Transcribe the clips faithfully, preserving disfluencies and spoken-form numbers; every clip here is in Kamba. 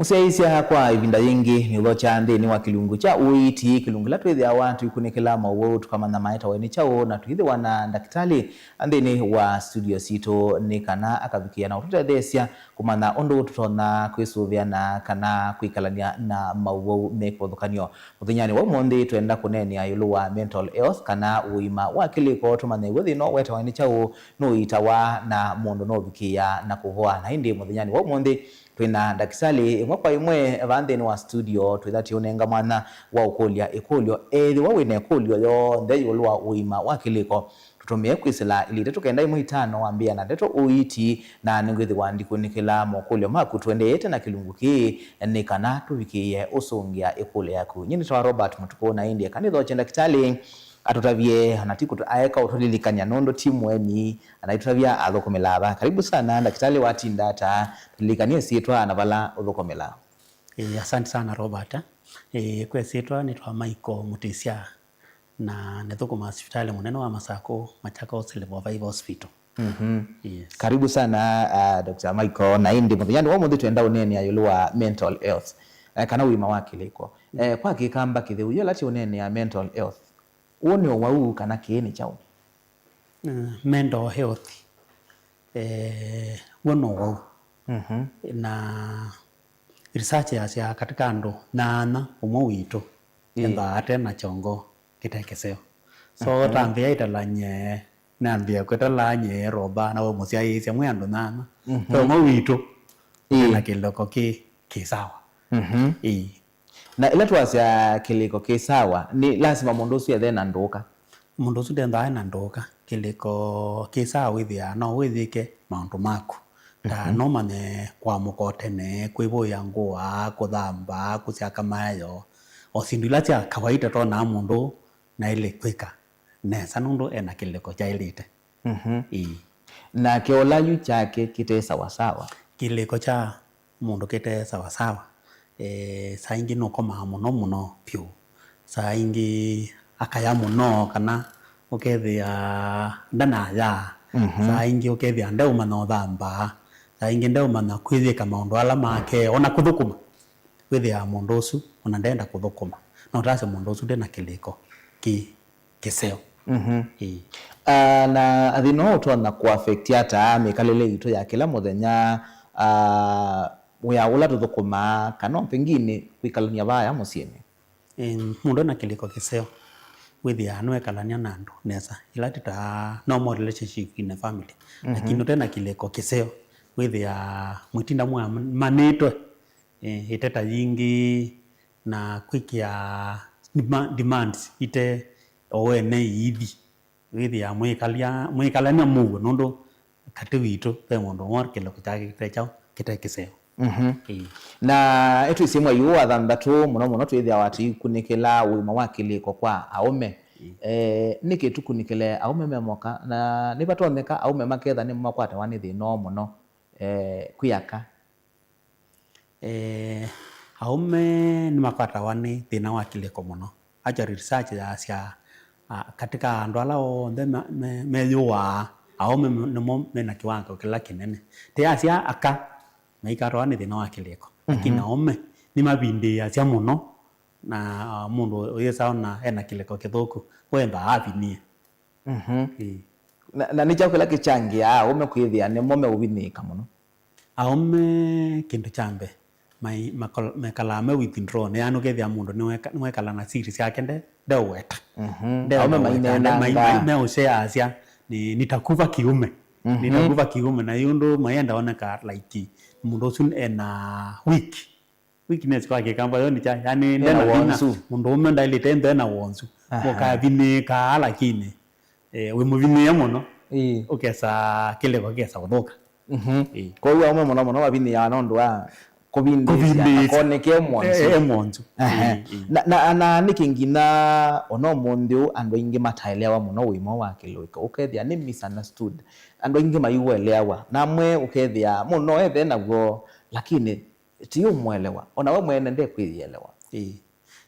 Mũsyaĩĩsya kwa ĩvinda yĩngĩ, nĩũthokya nthĩnĩ wa kĩlungu kya ũiiti, kĩlungu kĩla twĩthĩawa tũikunĩkĩla mowau tũkamanya maetawa nĩ kyaũ, na twĩthĩwa na ndakĩtalĩ nthĩnĩ wa studio sitũ nĩ kana akavikĩĩa na ũtũtetheesya kũmanya ũndũ tũtonya kwĩsũvĩana kana kwĩkalany'a na mowau me kĩvathũkany'o. Mũthenyanĩ wa ũmũnthĩ, twenda kũneenea ĩũlũ wa mental health kana ũima wa kĩlĩko, tũmanye w'o thĩna ũũ wetawa nĩ kyaũ, nũũitawa, na mũndũ nũũvikĩĩa na kũvoa. Na ĩndĩ mũthenyanĩ wa ũmũnthĩ, twĩ na ndakĩtalĩ ĩmwe kwa ĩmwe vaa nthĩnĩ wa studio, twĩtha tũũnenga mwanya wa ũkũlya ĩkũlyo. Ethĩwa wĩ na ĩkũlyo yonthe ĩũlũ wa ũima wa kĩlĩko, tũtũmĩe kwĩsĩla ilĩ itatũ kenda ĩmwe itano wambĩĩa na ndeto ũiiti, na nĩngwĩthĩwa ndikunĩkĩla mokũlyo maku tũendeete na kĩlungu kĩĩ nĩ kana tũvikĩĩe ũsũngĩa ĩkũlyo yaku. Nyie nĩtawa Robert Mũtukũ, na ĩndĩ eka nĩthokye ndakĩtalĩ atũtavye, na ti kũtũ-, aeka ũtũlilikany'a nũndũ ti mũeni, anaitũtavya athũkũmĩlaa va. Karibu sana ndakĩtalĩ, watinda ata? Tũlilikany'e syĩtwa na vala ũthũkũmĩlaa. Ĩĩ, asante sana Robert. Ĩĩ, kwa ĩsyĩtwa nĩtawa Michael Mutisya, na nĩthũkũmaa sivitalĩ mũnene wa Masakũ, Machakos Level five Hospital. Mhm. Yes. Karibu sana, uh, Doctor Michael. Na ĩndĩ mũthenyanĩ wa ũmũnthĩ twenda ũneenea ĩũlũ wa mental health, eh, kana ũima wa kĩlĩko. Eh, kwa kĩkamba kĩtheu, yĩla tũũneenea mental health, w'o nĩ ũwau kana kĩĩ nĩ kyaũ? Eh, mental health, eh, w'o nĩ ũwau. Mhm. Na research yasya katĩ ka andũ nyaanya, ũmwe witũ, ĩĩ, endaa ate na kyongo kĩte kĩseo. So, mhm, tambĩa ĩtalany'e, nambĩa kwĩtalany'e Roba, na we mũsyaĩĩsya mwĩ andũ nyaanya. Mhm. Ve ũmwe witũ, ĩĩ, ena kĩlĩko kĩ, kĩ sawa. Mhm. Ĩĩ. Na ĩla twasya kĩlĩko kĩ sawa, nĩ lasima mũndũ ũsu ethe na ndũũka? Mũndũ ũsu ndendaa na ndũũka. Kĩlĩko kĩ sawa wĩthĩaa no wĩyĩke maũndũ maku. Ta, mhm, no ũmanye kũamũka o tene, kwĩvũĩa ngũa, kũthamba, kũsyaka maeo. O syĩndũ ila sya kawaita twonaa mũndũ naĩle kwĩka nesa nũndũ ena kĩlĩko kyaĩlĩte. Mhm. Ĩĩ. Nake ũla yu kyake kĩte sawasawa? Kĩlĩko kya mũndũ kĩte sawasawa. Eh, saa ingĩ nũkomaa mũno mũno vyũ. Saa ingĩ akaya mũno, kana ũkethĩa ndanaya. Mhm. Saa ingĩ ũkethĩa ndeũmanya ũthamba. Saa ingĩ ndeũmanya kwĩyĩka maũndũ ala make, ona kũthũkũma. Wĩthĩaa mũndũ ũsu ona ndenda kũthũkũma. No ũtasye mũndũ ũsu ndena kĩlĩko kĩ kĩseo. Mhm. Ĩĩ. Ah, na thĩna ũũ ũtonya kũ-affect ata mĩkalĩle yitũ ya kĩla mũthenya, ah, wĩa ũla tũthũkũmaa, kana o pengine kwĩkalany'a vaya mũsyĩnĩ? Em, mũndũ ena kĩlĩko kĩseo, wĩthĩaa nũekalany'a na andũ nesa. Ĩla tĩtaa normal relationship in a family. Mhm. Lakini ũtena kĩlĩko kĩseo, wĩthĩaa mwĩtinda mwamanĩtwe, eh, ĩteta yingĩ, na kwĩkĩa dema-, demands ite o ene iithi. Wĩthĩaa mwĩkalya-, mwĩkalany'a mũuo nũndũ katĩ witũ ve mũndũ ũmwe kĩlĩko kyake kĩte kyaũ, kĩte kĩseo. Mhm. Ĩĩ. Na ĩtwĩsĩ mwei ũũ wa thanthatũ, mũno mũno twĩthĩawa tũikunĩkĩla ũima wa kĩlĩko kwa aũme. Ĩĩ. Eh, nĩkĩ tũkunĩkĩle aũme me moka, na nĩvatonyeka aũme maketha nĩmo makwatawa nĩ thĩna ũũ mũno, eh, kwĩ aka? Eh, aũme nĩmakwatawa nĩ thĩna wa kĩlĩko mũno. Actually, research yaasya, ah, katĩ ka andũ ala onthe me-, me-, meyũaa, aũme nĩmo mena kĩwango kĩla kĩnene. Tĩyasya aka maikatawa nĩ thĩna wa kĩlĩko, lakini, mhm, aũme nĩmavindĩĩasya mũno, na, ah, mũndũ ũyĩsa ona ena kĩlĩko kĩthũku, wemba avinie. Mhm. Ĩĩ. Na, na nĩ kyaũ kĩla kĩkyangĩaa aũme kwĩthĩa nĩmo meũvinĩĩka mũno? Aũme kĩndũ kya mbee, mai-, makol-, mekalaa me withdrawn, yaani ũkethĩa mũndũ nĩweka-, nĩwekala na siri syake nde-, ndeũweta. Mhm. Ndeũweta, aũme maineenangaa. Nde-, mai-, mai-, meũsheasya, ni-, nitakufa kiume. Mhm. Nitakufa kiume, na yu ũndũ mayenda oneka like mũndũ ũsu ena weak. Weakness kwa Kĩkamba yo nĩ kya, yani, ena ndena vinya, wonzu. Mũndũ ũme ndaĩlĩte nthe ena wonzu. Aha. Ũkavinĩĩkaa, lakini, eh, wĩ mũvinĩĩe mũno, ĩĩ, ũkesa kĩlĩko kĩkesa kũthũka. Mhm. Ĩĩ. Kwoou aũme mũno mũno mavinĩĩawa nũndũ wa kũvindĩĩsya, kũvindĩĩsya, akoneke e mwonzu. E, e mwonzu. Aha. Ĩĩ, ĩĩ. Na, na, na nĩkĩ nginya ona ũmũnthĩ ũũ andũ aingĩ mataeleawa mũno ũima wa kĩlĩko? Ũkethĩa nĩ misunderstood. Andũ aingĩ maiũeleawa. Na amwe ũkethĩa mũndũ no ethe naw'o, lakini ti ũmũelewa, o na we mwene ndekwĩyĩelewa. Ĩĩ.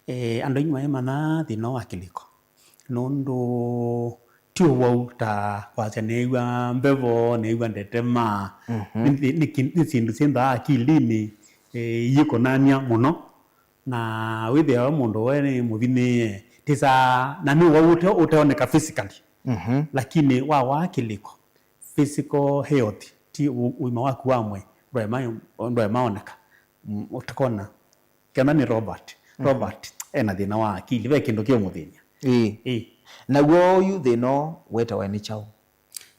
Eh, andũ aingĩ maimanya thĩna wa kĩlĩko, nũndũ ti ũwau ta kwasya nĩĩw'a mbevo, nĩĩw'a ndetema. Mhm. Nĩ, nĩ, nĩ ki-, nĩ syĩndũ syĩnthaa akilinĩ, eh, iyĩkũnany'a mũno, na wĩthĩawa mũndũ we nĩ mũthimĩĩe, tĩsaa, na nĩ ũwau ũte-, ũteoneka physically. Mhm. Lakini wawaa kĩlĩko, physical health, ti ũ-, ũima waku wa mwĩĩ, ndwaema, ndwaemaoneka. Mm, ũtakona. Kenda nĩ Robert. Mhm. Robert ena thĩna wa akili, ve kĩndũ kĩũmũthĩny'a. Ĩĩ. Ĩĩ. Naw'o ũyu thĩna ũũ wĩtawa nĩ kyaũ?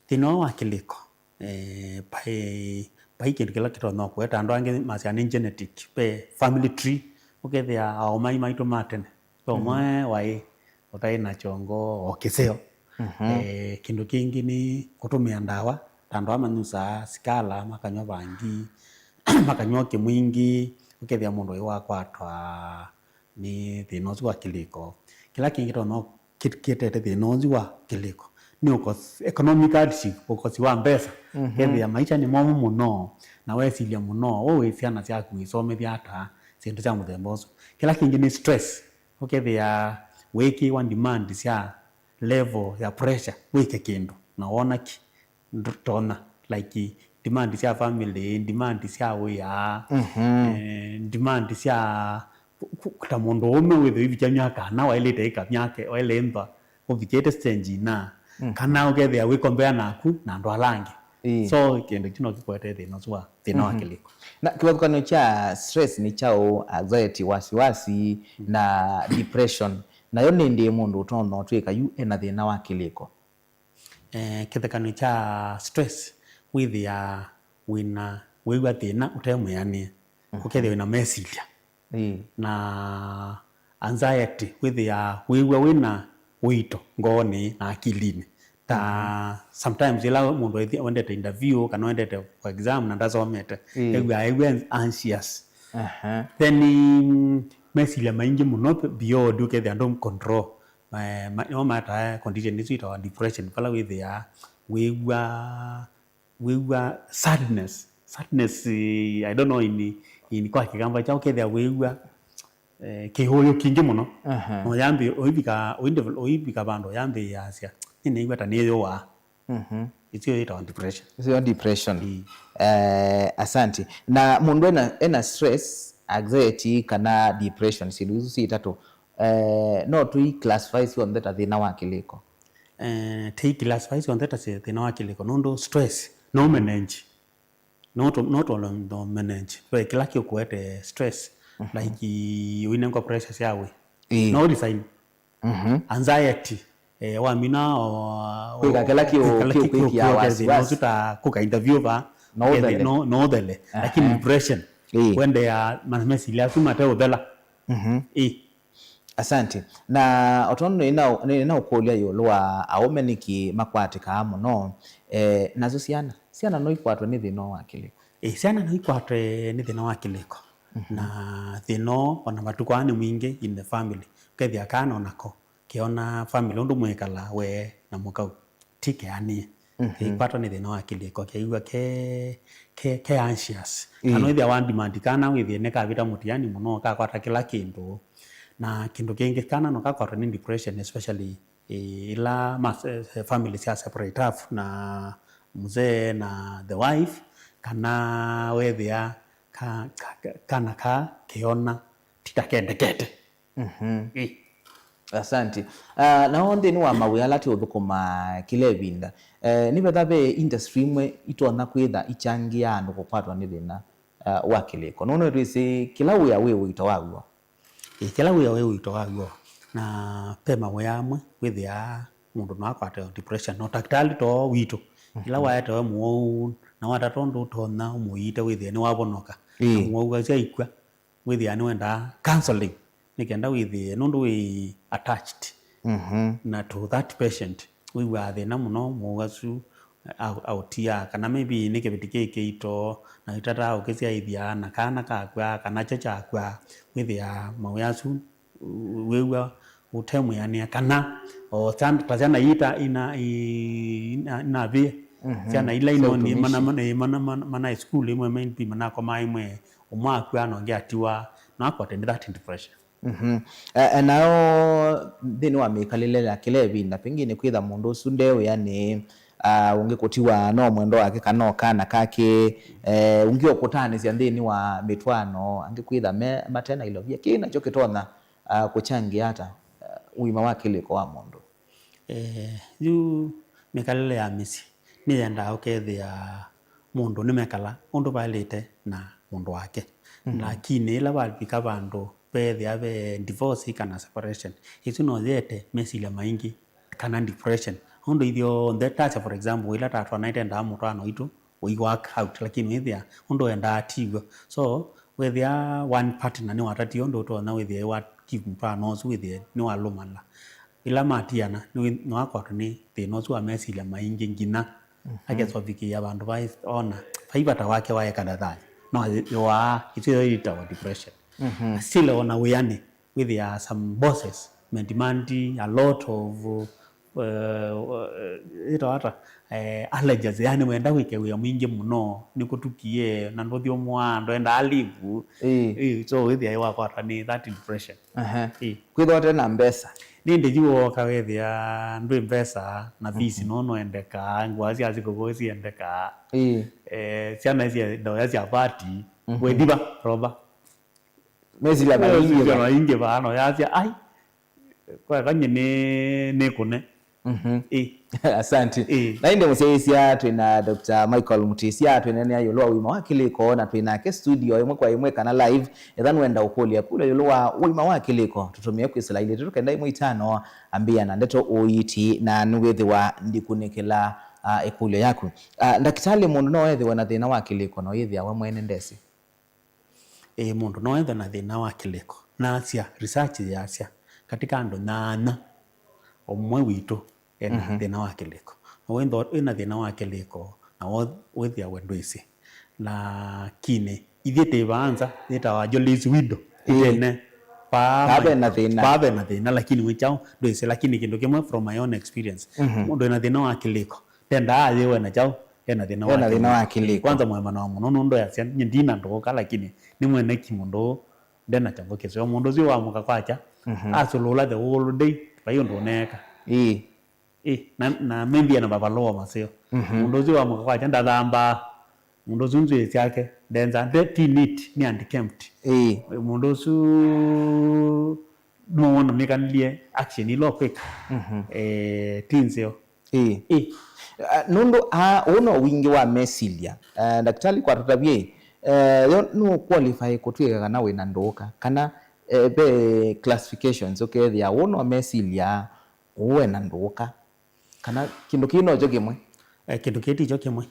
Thĩna ũũ wa kĩlĩko, eh, vai, vai kĩndũ kĩla kĩtonya kũeta. Andũ angĩ masyaa nĩ genetic, ve family tree, ũkethĩa aũmai maitũ ma tene. So, mhm, ũmwe waĩ ũtaĩ na kyongo o kĩseo. Mhm. Eh, kĩndũ kĩngĩ nĩ kũtũmĩa ndawa, ta andũ aa manyusaa sikala, makanywa vangi, makanywa ũkĩ mwingĩ, ũkethĩa mũndũ ũyũ wakwatwa nĩ thĩna ũsu wa kĩlĩko. Kĩla kĩngĩ tonya kĩ-, kĩtete thĩna ũsu wa kĩlĩko nĩ ũkosi, economic hardship, ũkosi wa mbesa. Mhm. Kethĩa maisha nĩ momũ mũno, na wesilya mũno, we wĩ syana syaku wĩsomethya ata, syĩndũ sya mũthemba ũsu. Kĩla kĩngĩ nĩ stress. Ũkethĩa wĩkĩwa demand sya level ya pressure wĩke kĩndũ, na wona ki, ndũtonya, like, demand sya family, demand sya wĩa, mhm, eh, demand sya ku-, ku-, ta mũndũ ũme wĩthĩwa ũivikya myaka ĩna, waĩlĩte ĩka myaka, waĩle ĩmba, ũvikĩte stage ĩna, mhm, kana ũkethĩa wĩkombea naku na andũ ala angĩ. Ĩĩ. So, kĩndũ kyu no kĩkwete thĩna ũsu wa, thĩna wa, mhm, kĩlĩko. Na kĩvathũkany'o kya stress nĩ kyaũ, anxiety, wasiwasi, mm, na depression? Nayo nĩ ĩndĩĩ mũndũ ũtonya ũtw'ĩka yu ena thĩna wa kĩlĩko? Eh, kĩvathũkany'o kya stress, wĩthĩaa wĩna, wĩw'a thĩna ũte mwĩanĩe, mhm, ũkethĩa wĩna mesilya. Ĩĩ. Na anxiety, wĩthĩaa wĩw'a wĩna ũito ngoonĩ na akilinĩ. Ta, mhm, sometimes ĩla mũndũ ethi-, wendete interview kana wendete kwa exam na ndasomete, ĩĩ, ew'aa ew'a anxious. Aha. Then, mm, mesilya maingĩ mũno beyond ũkethĩa ndũ control. Eh, ma-, nĩmo matae condition ĩsu ĩtawa depression, vala wĩthĩaa wĩw'a wĩw'a sadness. Sadness, eh, I don't know in, in kwa Kĩkamba kyaũ, ũkethĩa wĩw'a, eh, kĩũyũ kingĩ mũno. Aha. Na ũyambĩ, ũivika, ũinde-, ũivika vandũ ũyambĩĩasya, "Nĩnĩw'a ta nĩyũaa." Mhm. Ĩsyo yĩtawa depression. Ĩsyo depression. Ĩĩ. Eh, asante. Na mũndũ ena, ena stress, anxiety, kana depression, syĩndũ isu syĩ itatũ, eh, no tũi classify syonthe ta thĩna wa kĩlĩko? Eh, tei classify syonthe ta syĩ thĩna wa kĩlĩko, nũndũ stress no manage. No to, no to, no manage. Ve kĩla kĩũkũete stress, mhm, like, ũinengwa pressure sya wĩ. Ĩĩ. No resign. Mhm. Anxiety, eh, wamina, o, kwĩka kĩla kĩũ-, kwĩka kĩla kĩũ-, kĩũ-, kwĩkĩa kĩũkũete thĩna wasiwasi. Ũsu ta kũka interview va, no ũthele. No, no ũthele. Aha. Lakini depression, ĩĩ, wendeea mana mesilya asu mate ũthela. Mhm. Ĩĩ. Asante. Na o tondũ nĩ na, nĩ na ũkũlya ĩũlũ wa aũme nĩkĩ makwatĩkaa mũno, eh, nasyo syana? Syana no ikwatwe nĩ thĩna ũũ wa kĩlĩko? Ĩ, syana no ikwatwe nĩ thĩna wa kĩlĩko. Mhm. Na thĩna ũũ, ona matukũ aa nĩ mwingĩ in the family. Ũkethĩa kana onako kĩona family ũndũ mwĩkala we na mũkau ti keanĩe. Mhm. Kĩikwatwa nĩ thĩna wa kĩlĩko, kĩiw'a ke, ke, ke anxious. Ĩĩ. Kana ĩthĩa wa demand kana wĩthĩe nĩkavĩta mũtiani mũno, kakwata kĩla kĩndũ. Na kĩndũ kĩngĩ, kana no kakwatwa nĩ depression, especially, eh, ĩla mas-, eh, family sya separate up na mzee na the wife, kana wethĩa ka, ka, ka, kana ka keona ti ta kendekete. Mhm. Ĩ. Asante. Ah, nao nthĩnĩ wa mawĩa ala tũũthũkũma kĩla ĩvinda, eh, nĩvetha ve industry imwe itonya kwĩtha ikyangĩaa andũ kũkwatwa nĩ thĩna, ah, wa kĩlĩko? Nũndũ nĩtwĩsĩ kĩla wĩa wĩ ũito waw'o. Ĩ, kĩla wĩa wĩ ũito waw'o. Na ve mawĩa amwe wĩthĩaa mũndũ no akwate depression. No takitali too witũ, ĩla, mhm, waetewe mũwau, na watata ũndũ ũtonya ũmũiite wĩthĩe nĩwavonoka. Ĩĩ. Na mũwau asu aikw'a, wĩthĩaa nĩwendaa counseling, nĩ kenda wĩthĩe, nũndũ wĩ attached, mhm, na to that patient, wĩw'aa thĩna mũno, mũwau asu au-, autia, kana maybe nĩ kĩveti kĩĩ kĩito, na itataa ũkĩsyaĩthya, na kana kakw'a, kana kyo kyakw'a, wĩthĩaa mawĩa asu wĩw'a ũtemwĩanĩa, kana o syana, ta syana ii ta ina, i-, ina, inavĩe. Mhm. Syana ila inoni, mana, mana, mana, mana, mana school imwe, maybe manakomaa imwe, ũmwe akw'a na ũngĩ atiwa, no akwate nĩ that depression. Mhm. Eh, eh, nao nthĩnĩ wa mĩkalĩle ya kĩla ĩvinda, pengine kwĩtha mũndũ ũsu nde wĩanĩ, ah, ũngĩ kũtiwa no mwendwa wake kana o kana kake, eh, ũngĩ o kũtaanĩsya nthĩnĩ wa mĩtwaano, angĩ kwĩtha me, mate na ilovia. Kĩĩ nakyo kĩtonya, ah, kũkyangĩa ata, ah, ũima wa kĩlĩko wa mũndũ? Eh, yu mĩkalĩle ya mĩsyĩ nĩyendaa ũkethĩa mũndũ nĩmekala ũndũ vaĩlĩte na mũndũ wake. Mhm. Lakini ĩla wavika vandũ veethĩa ve divorce kana separation, ĩsu no yĩete mesilya maingĩ kana depression. Ũndũ ithyonthe tasya, for example, ĩla tatwanaĩte ndaa mũtwaano witũ, we work out, lakini wĩthĩa ũndũ wendaa tiw'o. So wĩthĩa one partner nĩwatatie ũndũ ũtonya wĩthĩa wa keep mũtwaano ũsu wĩthĩe nĩwalũmala. Ĩla matiana, nĩwĩ-, nĩwakwatwa nĩ thĩna ũsu wa mesilya maingĩ nginya, mhm, akesovikĩĩa vandũ vai ona vai vata wake waeka ndathani. No yũaa, ĩsu yo yĩtawa depression. Mhm. Na still ona wĩanĩ, wĩthĩaa some bosses, mendimandi, a lot of, uh, uh, ĩtawa ata, eh, allergies, yani wenda wĩke wĩa mwingĩ mũno, nĩkũtukie, na ndũthyũmũaa, ndwendaa leave. Ĩĩ. Ĩĩ, so wĩthĩa wakwatwa nĩ that depression. Aha. Ĩĩ. Kwĩthwa ũte na mbesa. Nĩndĩ yu wooka wĩthĩa ndwĩ mbesa, na fees, mhm, no noendekaa, ngũa sya sikũkũ siendekaa. Ĩĩ. Eh, syana sya ndoya sya party, mhm, wĩthiva, roba. Mesilya maingĩ va. Mesilya maingĩ va, no yasya, ai, kweka nye nĩ, nĩ kũne. Mhm. Ĩ. Asante. Ĩ. Na ĩndĩ mũsyaĩĩsya, twĩ na Doctor Michael Mutisya, twĩneenea ĩũlũ wa ũima wa kĩlĩko, na twĩ nake studio ĩmwe kwa ĩmwe kana live. Etha nũenda ũkũlya kũlya ĩũlũ wa ũima wa kĩlĩko, tũtũmĩe kwĩsĩla ilĩ itatũ kenda ĩmwe itano, ambĩĩa na ndeto ũiiti, na nĩwĩthĩwa ndikunĩkĩla, ah, ĩkũlyo yaku. Ah, ndakĩtalĩ, mũndũ no ethĩwe na thĩna wa kĩlĩko, no yĩthĩawa mwene ndesĩ? Ĩĩ, mũndũ no ethwe na thĩna wa kĩlĩko. Nasya, research yasya, katika andũ nyanya, ũmwe witũ ena, mhm, thĩna wa kĩlĩko. Na wĩthwa wĩna thĩna wa kĩlĩko, na wo-, wĩthĩa we ndwĩsĩ. Lakini ithyĩ twĩ vaa nza, yĩtawa Jolly's Widow. Ĩĩ. Ĩtene, paa, paa ve na thĩna. Paa ve na thĩna, lakini wĩ kyaũ ndwĩsĩ. Lakini kĩndũ kĩmwe from my own experience, mhm, mũndũ ena thĩna wa kĩlĩko, tendaa ayĩwe na kyaũ, ena thĩna wa kĩlĩko. Ena thĩna wa kĩlĩko. Kwanza mwemana wa mũno nũndũ yasya, nye ndina ndũũka, lakini nĩ mwene ki mũndũ ũũ ndena kyongo kĩseo. Mũndũ ũsu wamũka kwakya, mhm, asũlũla the whole day, vai ũndũ ũneeka. Ĩĩ. Ĩ, na, na maybe ena vavaloa maseo. Mhm. Mũndũ ũsu wamũka kwakya ndathambaa. Mũndũ ũsu nzwĩĩ syake ndenza, nde ti neat, nĩ unkempt. Ĩĩ. Mũndũ ũsu nũwona nĩkanĩlye action ila ũkwĩka. Mhm. Eh, ti nzeo. Ĩĩ. Ĩ. Ah, nũndũ, ah, ũũ no wingĩ wa mesilya. Ah, ndakĩtalĩ kwatũtavye, eh, yo nũ qualify kũtw'ĩka kana wĩna ndũũka, kana, eh, ve classifications ũkethĩa ũũ no mesilya, ũũ ena ndũũka, kana kĩndũ kĩĩ nokyo kĩmwe? Eh, kĩndũ kĩĩ tikyo kĩmwe.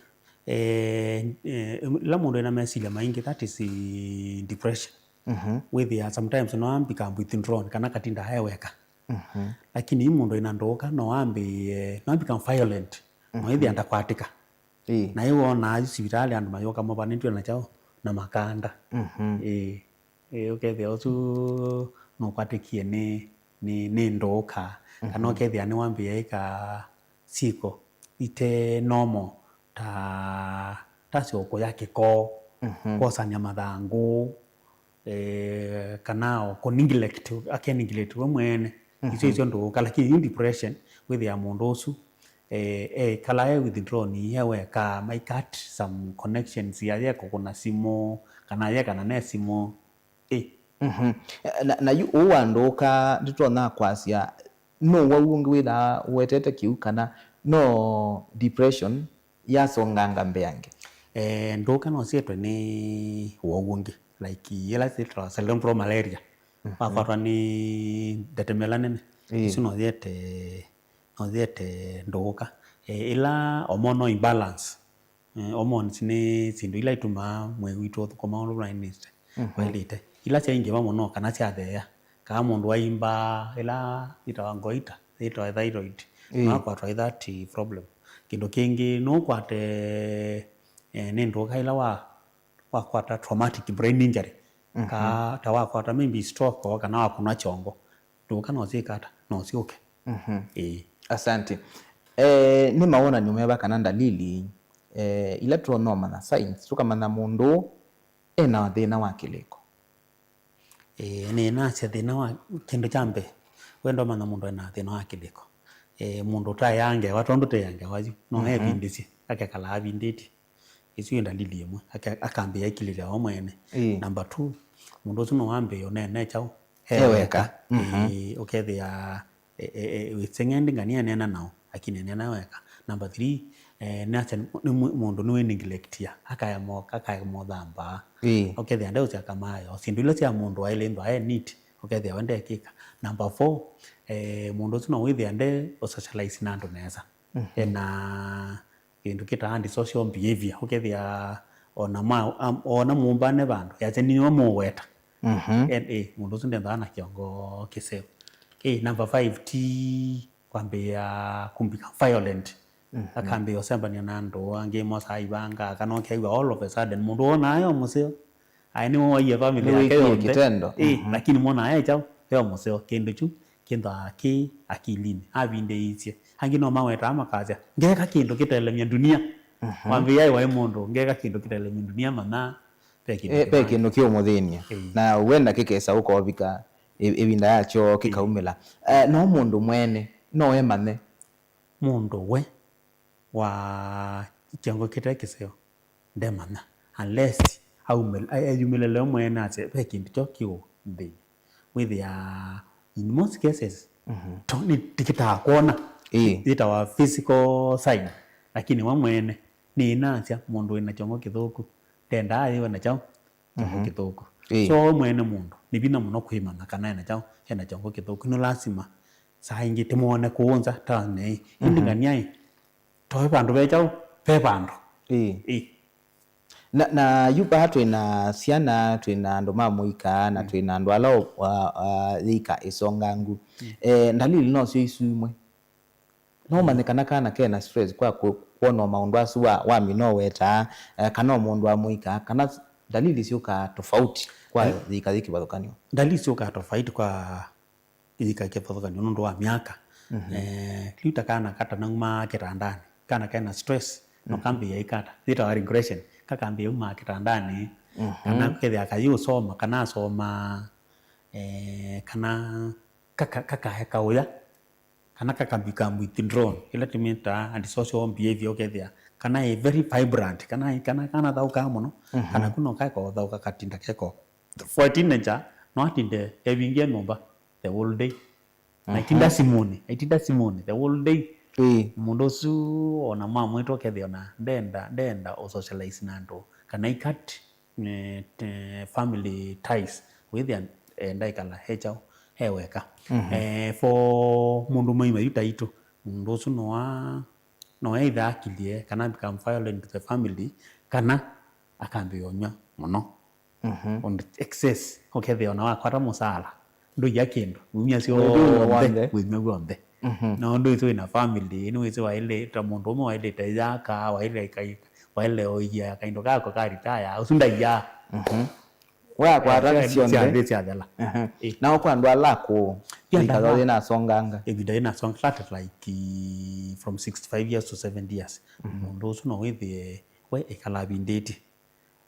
Eh, eh, ĩla mũndũ ena mesilya maingĩ, that is, eh, depression. Mhm. Wĩthĩa sometimes no ambika withdrawn, kana katinda e weka. Mhm. Lakini yu mũndũ ena ndũũka, no ambĩĩe, no ambika violent. No, mhm, ĩthĩa ndakwatĩka. Ĩĩ. Na ĩwonaa yu sivitalĩ andũ mayũka mavanĩtw'e na kyaũ, na makanda. Mhm. Ĩĩ. Ĩĩ, ũkethĩa ũsu nũkwatĩkie nĩ, nĩ, nĩ ndũũka. Kana, mhm, ũkethĩa nĩwambĩĩa ĩka syĩko ite normal, ta, ta syũkũ ya kĩkoo, mhm, kwosany'a mathangũ, eh, kana o kũ neglect, ake neglect we mwene. Isu, mhm, isyo ndũũka, lakini yu depression, wĩthĩa mũndũ ũsu, eh, ekala e withdrawn, e weka, mai cut some connections, aye kũkũna simũ, kana aye kana ne simũ. Ĩ. Mhm. Na, na yu ũũ wa ndũũka ndĩtonya kwasya, no wau ũngĩ wĩthaa ũwetete kĩu, kana no depression yasonganga mbeange? Eh, ndũũka no syĩtwe nĩ wau ũngĩ, like, ĩla syĩtawa cerebral malaria. Mhm. Wakwatwa nĩ ndetemela nene. Ĩĩ. Isu no yĩete, no yĩete ndũũka. Eh, ĩla hormonal imbalance. Eh, hormones nĩ syĩndũ ila itumaa mwĩĩ witũ ũthũkũma ũndũ waĩlĩte, mhm, waĩlĩte. Ila syaingĩva mũno kana syatheea, kana mũndũ aimba ĩla yĩtawa goiter, yĩtawa thyroid, ĩĩ, no akwatwa nĩ that problem. Kĩndũ kĩngĩ, no ũkwate, eh, nĩ ndũũka ĩla wa, wakwata traumatic brain injury, mhm, ka, ta wakwata maybe stroke o kana wakũnwa kyongo. Ndũũka no syĩka ata? No syũke. Mhm. Ĩĩ. Asante. Eh, nĩ mawonany'o meva kana ndalili, eh, ila tũtonya ũmanya, signs, tũkamanya mũndũ ena thĩna wa kĩlĩko? Ĩĩ, nĩnasya thĩna wa, kĩndũ kya mbee, wenda ũmanya mũndũ ena thĩna wa kĩlĩko. eh, mũndũ ũtaeaa ngewa, tondũ ũteaa ngewa yu, no Mhm. evindĩsye, akekala avindĩtye. Ĩsu ĩ ndalili ĩmwe, ake-, akambĩĩa ĩkilĩlya we mwene. Ĩĩ. Number two, mũndũ ũsu no ambĩĩe ũneene kyaũ? E weka. Mhm. Ĩĩ, ũkethĩa, e, e, e, wĩseng'endi ngania eneena nao, lakini eneena weka. Number three, eh, nĩasya nĩ mũ-, mũndũ nĩwĩ neglectia, akaema, akaema ũthambaa. Ĩĩ. Ũkethĩa ndeũsya kamayo, syĩndũ ila sya mũndũ waĩle ĩndwa e neat, ũkethĩa we ndekĩka. Number four, eh, mũndũ ũsu no wĩthĩa nde ũsocialize na andũ nesa. Mhm. Ena kĩndũ kĩtaa antisocial behavior, ũkethĩa ona ma, am-, ona mũmbane vandũ, yasya nĩwe mũweta. Mhm. Eh, eh, mũndũ ũsu ndendaa na kĩongo kĩseo. Eh, number five ti kwambĩĩa kumbika violent. Mhm. Akambĩĩa ũsembania na andũ angĩ mosaa ivanga, kana ũkeew'a all of a sudden mũndũ wonaa yo mũseo. Aĩ nĩwe waie family yake Nĩwĩkie yonthe. Kitendo. Eh, Mhm. lakini mona ae kyaũ, yo mũseo. Kĩndũ kyu kĩnthaa kĩ akilinĩ. Avindĩĩisye. Angĩ no mawetaa makasya, "Ngeka kĩndũ kĩtelemya ndunia." Mhm. Wambĩĩa waĩ mũndũ, "Ngeka kĩndũ kĩtelemya ndunia," mana ve kĩndũ Eh, ve kĩmanya. Kĩndũ kĩũmũthĩny'a. Ĩĩ. Na wenda kĩkesa ũkovika ĩ-, ĩvinda yakyo kĩkaumĩla. Eh, no mũndũ mwene, no emanye. Mũndũ we wa kĩongo kĩte kĩseo ndemanya unless aumĩl-, a-, eyumĩlĩle we mwene asye ve kĩndũ kyo kĩũ nthĩnĩ. Wĩthĩa in most cases, Mhm. to nĩ tĩkĩtaa kwona Ĩĩ. yĩtawa physical sign, lakini we mwene nĩnasya mũndũ wĩna kĩongo kĩthũku ndendaa yĩwe na kyaũ kĩongo Mhm. kĩthũku. Ĩĩ. So we mwene mũndũ nĩ vinya mũno kwĩmanya kana ena kyaũ, ena kĩongo kĩthũku. Nĩ lasima saa ingĩ tĩmwone kũũ nza taonei. Ĩndĩ Mhm. ngania ĩ, toe vandũ ve kyaũ, ve vandũ. Ĩĩ. Ĩĩ. Na, na yu vaa twĩ na syana, twĩ na andũ ma mũika, na Mm. twĩ na andũ ala o-, a-, a-, yĩika ĩsongangu. Mm. Eh, ndalili no syo isu imwe. No ũmanye kana kana kena stress kwa ku-, kwona o maũndũ asu wa, wamina ũwetaa, eh, kana o mũndũ wa mũika, kana s-, ndalili syũkaa tofauti kwa Ndal-, yĩika yĩ kĩvathũkany'o. Ndalili syũkaa tofauti kwa yĩika kĩvathũkany'o nũndũ wa myaka. Mhm. Eh, kĩu ta kana katanauma kĩtandanĩ, kana kena stress, no Mhm. kambĩĩa ikata, yĩtawa regression, kakambĩĩa uma kĩtandanĩ, Mhm. kana kethĩa kayĩũsoma, kana asoma, eh, kana kaka-, kakaeka ũya, kana kakabika withdrawn, ĩla tũmĩtaa antisocial behavior, ũkethĩa kana ĩ very vibrant, kana, kana, kana thaũkaa mũno, Mhm. kana kuna kaeka ũthaũka katinda keko for a teenager, no atinde evingie nyũmba the whole day. Na Mhm. itinda simũnĩ, itinda simũnĩ the whole day. Ĩĩ. Mũndũ ũsu ona mamwĩtwa ũkethĩa ona ndenda, ndenda ũsocialize na andũ, kana ikat, eh, te-, family ties, wĩthĩa enda ikala e kyaũ, e weka. Mhm. Eh, for mũndũ mũima yu taitũ, mũndũ ũsu no a-, no either akilie, kana become violent to the family, kana akambĩĩa ũnyw'a mũno. Mhm. On excess, ũkethĩa ona wakwata mũsaala, ndũia kĩndũ, wĩmya Wĩmya syonthe, w'onthe. Wĩmya w'onthe. Mhm. Na ũndũ wĩsĩ wĩna family, nĩwĩsĩ waĩle, ta mũndũ ũmwe waĩlĩte yaka, waĩle kai-, waĩle ũia kaindo kako ka retire, ũsu ndaia. Mhm. Wakwata Eh, syonthe. Syonthe syathela. Mhm. Eh. Nao kwa andũ ala akũũ, Pia ĩkatha ndama- yĩnasonganga. Ĩvinda yĩnasonga, that is like, eh, from sixty-five years to seventy years. Mhm. Mũndũ ũsu no wĩthĩe we ĩkala avindĩtye.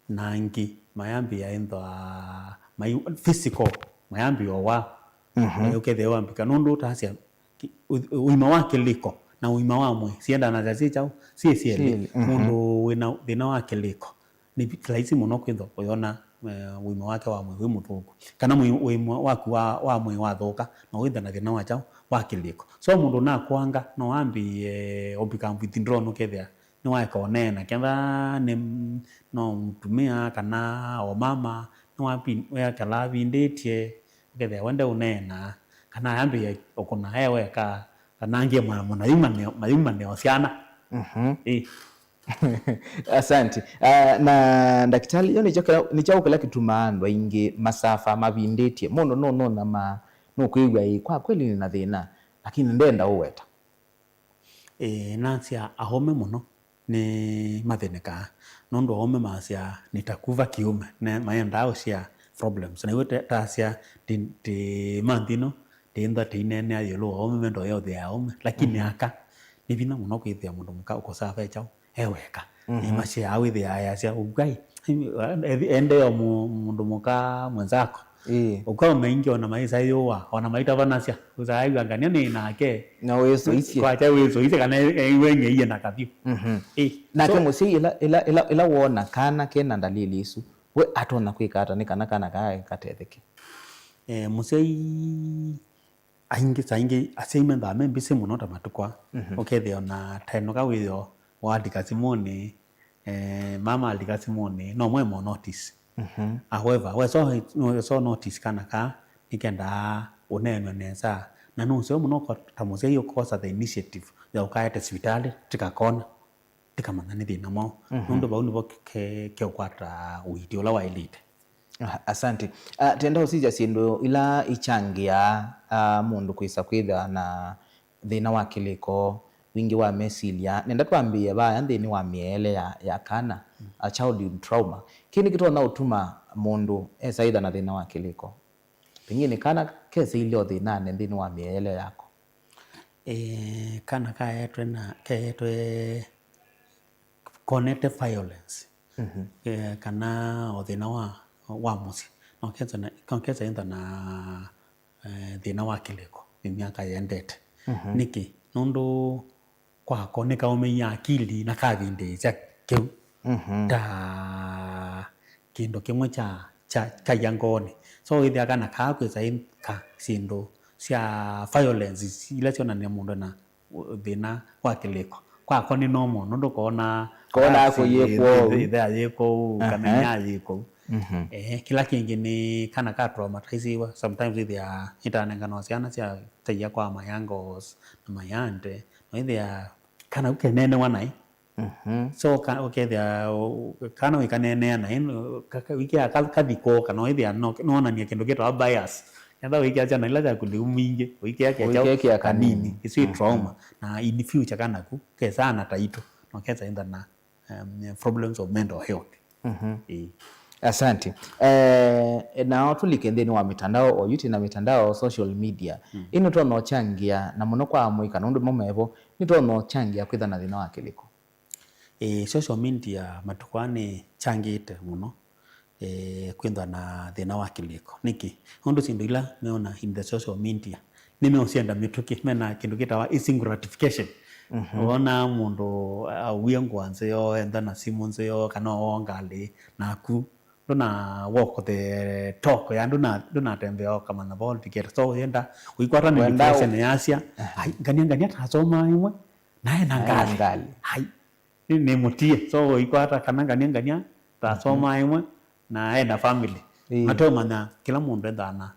Na angĩ mayambĩĩa ĩnthwa mai-, physical, mayambĩĩa wa. Mhm. Eh, ũkethĩa wambĩka nũndũ ũtasya ki-, ũ-, ũima wa kĩlĩko na ũima wa mwĩĩ siendanasya syĩ kyaũ, syĩ syelĩ. Syelĩ, mhm. Mũndũ wĩna thĩna wa kĩlĩko nĩ vi-, laisi mũno kwĩthwa ũyona, eh, ũima wake wa mwĩĩ wĩ mũthũku, kana mwĩĩ, ũima waku wa, wa mwĩĩ wathũka, na wĩthwa na thĩna wa kyaũ, wa kĩlĩko. So mũndũ nakwanga no ambĩĩe ũmbĩka withdrawn, ũkethĩa nĩwaeka ũneena, ketha nĩ, no mũtumĩa kana o mama, nĩwapi-, weekala avindĩtye, ũkethĩa we ndeũneena, kana ayambĩĩa ũkũna e weka, kana angĩ ma-, mũna yu maneo, mayu maneo syana. Mhm. Ĩ. Asante. Ah, na ndakitali, yo nĩkyo kĩla, nĩkyo kĩla kĩtumaa andũ aingĩ masava mavindĩtye. Mũndũ nũnũnama, nũkwĩw'a ĩ, kwa kweli nĩna thĩna, lakini ndenda ũweta. Ĩĩ, nasya aũme mũno nĩmathĩnĩkaa, nũndũ aũme masya nitakuva kiume, ne-, maendaa ũshare problems. Na iwe te-, tasya ti, ti month ĩno, tĩinthwa tĩineenea ĩũlũ wa aũme, mendo ya ũthĩa aũme, lakini Mhm. aka, nĩ vinya mũno kwĩthĩa mũndũ mũka ũkũsava e kyaũ, e weka. Mhm. Nĩmasheaa wĩthĩa ayasya, "Ũkwai, ende o mu-, mũndũ mũka mwenzako." Ĩĩ. Ũkwao maingĩ ona maisayũwa, ona maitavanasya. Ũsayaiw'a ngania nĩ nake. Na wĩsũisye. Kwakya wĩsũisye kana e-, e-, wenyeie na kavyũ. Mhm. Ĩĩ. Nake so mũsyai ĩla, ĩla, ĩla, ĩla woona kana kena ndalili isu, we atonya kwĩka ata nĩ kana kana kaa katetheke? Eh, mũsyai aingĩ, saa ingĩ asyai mendaa me busy mũno ta matukũ aa. Mhm. Ũkethĩa ona ta ĩno ka wĩyo walika simũnĩ, eh, mama alika simũnĩ, no mwe mo notice. Mhm. However, wesa, wesa notice kana ka nĩkendaa ũneenwe nesa. Na nũseo mũno kwa, ta mũsyai ũkosa the initiative ya ũkaete sivitalĩ, tikakona, tikamanya nĩ thĩna mwaũ. Mhm. Nũndũ vau nĩvo ke-, ke-, keũkwata ũiiti ũla waĩlĩte. Ah, asante. Ah, tenda ũsisya syĩndũ ila ikyangĩaa, ah, mũndũ kwĩsa kwĩthĩwa na thĩna wa kĩlĩko, wingĩ wa mesilya. Nenda twambĩĩe vaya nthĩnĩ wa mĩeele ya, ya kana, mm, a childhood trauma. Kĩĩ nĩkĩtonya ũtuma mũndũ esa ĩtha na thĩna wa kĩlĩko? Pengine kana keseilye o thĩnanĩ nthĩnĩ wa mĩeele yako. Eh, kana kaetwe na, keetwe konete violence. Mhm. Eh, kana o thĩna wa, wa mũsyĩ. No kesa na, no kesa ĩtha na, eh, thĩna wa kĩlĩko myaka yendete. Mhm. Nĩkĩ? Nũndũ kwako nĩkaũmĩie akili na kavindĩĩsya kĩu, mhm, ta kĩndũ kĩmwe kya, kya, kya ia ngoonĩ. So wĩthĩa kana kaa kwĩsa ĩka syĩndũ sya violence ila syonany'a mũndũ na thĩna wa kĩlĩko. Kwako nĩ normal, nũndũ koona, koona kũyĩkwo ũu, ĩthea yĩkwo ũu, kana, aha, inya yĩkwo ũu. Mhm. Eh, kĩla kĩngĩ nĩ kana ka traumatiziwa. Sometimes ĩthĩa ĩtanenganwa syana sya taia kwa ma young girls na ma young ante, no ĩthĩa kana ũkeneenewa naĩ. Mhm. So, ka-, ũkethĩa, ũ-, kana wĩkaneenea naĩ, no, ka-, ka-, wĩkĩa ka-, kathi koo, kana wĩthĩa no, nonania kĩndũ kĩtawa bias. Ketha wĩkĩa syana ila syaku lĩu mwingĩ, wĩkĩa kekya, wĩkĩa kanini, kanini, isu ĩ, mhm, trauma. Na in future kana ku, kesa ana taitũ, no kesa ĩtha na, um, problems of mental health. Mhm. Ĩĩ. Asante. Eh, nao tũlike nthĩnĩ wa mitandao, oyu twĩ na mitandao, social media. Mm. Ĩno tona ũkyangĩa, na mũno kwa amũika, nũndũ mo mevo, nĩ tona ũkyangĩa kwĩtha na thĩna wa kĩlĩko. Ĩĩ, social media matukũ aa nĩ kyangĩte mũno, eh, kwĩthwa na thĩna wa kĩlĩko. Nĩkĩ? Nũndũ syĩndũ ila meona in the social media, nĩmeũsyenda mĩtũkĩ, mena kĩndũ kĩtawa instant gratification. Mhm. Wona mũndũ auie ngũa nzeo, enda na simũ nzeo, kana oo ngalĩ, naku ndũna walk the talk, ya ndũna, ndũnatembea ũkamanya vo ũvikĩte. So, yenda ũikwata nĩ wenda depression ũ- yasya, aha, "Ai, ngania, ngania tasomaa ĩmwe, nae na ngalĩ. Nae na ngalĩ. Ai, nĩ, nĩ mũtie." So, ũikwata kana ngania, ngania tasomaa, mhm, ĩmwe, na ena family. Ĩĩ. Mateũmanya kĩla mũndũ endaa na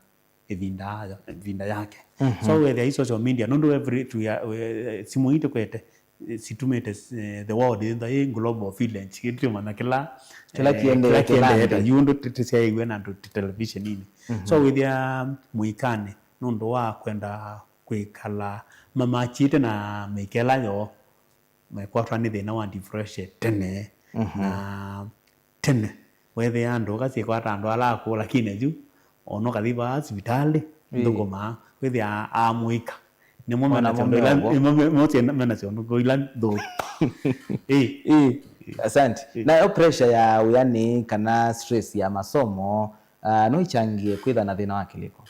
ĩvinda ya-, ĩvinda yake. Mhm. So, wethĩa i social media, nũndũ every, tu ya, we-, simũ ii tũkwete, eh, situmĩte, eh, the world, ĩtha ĩ global village, ĩtũmanya kĩla, kĩla, eh, kĩendete kĩla kĩla kĩendete, nthĩ. Yu ndũ tĩ-, tĩsyaĩw'e na ndũ tĩ televisioninĩ. Mhm. So, wĩthĩa mũikanĩ, nũndũ wa kwenda kwĩkala mamachĩte na mĩkela yoo, mekwatwa nĩ thĩna wa depression tene. Mhm. Na tene, weethĩa andũ, ũkasyĩkwata andũ ala akũũ, lakini yu, ona ũkathi vaa sivitalĩ, ĩĩ, nthũkũmaa, wĩthĩa amũika. Nĩmo mena syondũ ila, nĩmo me-, mo syenda, mena syondũ ila nthũku. Ĩĩ. Ĩĩ. Asante. Ĩĩ. Nayo pressure ya wĩanĩ kana stress ya masomo, ah, no ichangie kwĩtha na thĩna wa kĩlĩko?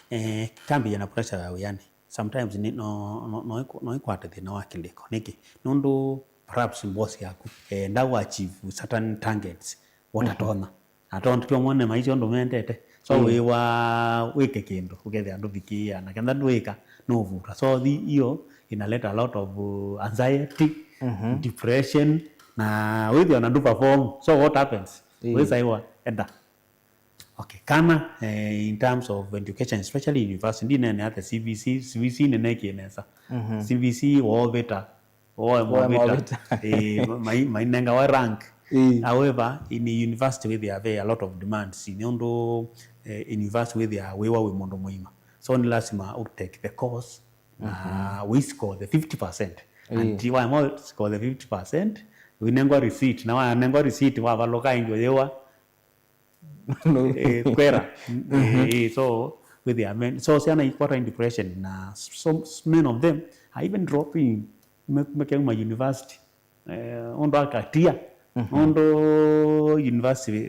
Eh, tambĩĩe na pressure ya wĩanĩ. Sometimes nĩ, no, no, no ĩkũ-, no ĩkwate thĩna wa kĩlĩko. Nĩkĩ? Nũndũ perhaps boss yaku, eh, enda wa achieve certain targets, mhm, watatonya. Na tondũ tio mone maisha ũndũ mendete. So, mhm, wĩwa wĩke kĩndũ, ũkethĩa ndũvikĩĩa, na kenda ndwĩka, nũvuta. So, thi-, iyo inaleta a lot of, uh, anxiety, mhm, depression, na wĩthĩa na ndũ perform. So, what happens? Ĩĩ. Wĩsaiwa, enda. Okay, kana, eh, in terms of education, especially university, ndineenea the C V C, C V C nĩnekĩe nesa. Mhm. C V C woovĩta, woe, woe movĩta, movĩta. Eh, ma-, mai-, mainengawa rank. Eh. However, in university wĩthĩa ve a lot of demands. Nĩ ũndũ, eh, university wĩthĩa wĩwa wĩ mũndũ mũima. So nĩ lasima u take the course, na, mhm, wĩ score the fifty percent. Eh. And waema score the fifty percent, wĩnengwa receipt. Na wanengwa receipt, wavalũka ĩngĩ ũyĩwa, no. Eh, kwera. Mhm. Eh, so, with the amen. So, syana ikwata in depression, na so, many of them are even dropping, me-, makeuma university. Eh, ũndũ akatia, Mhm. Nũndũ university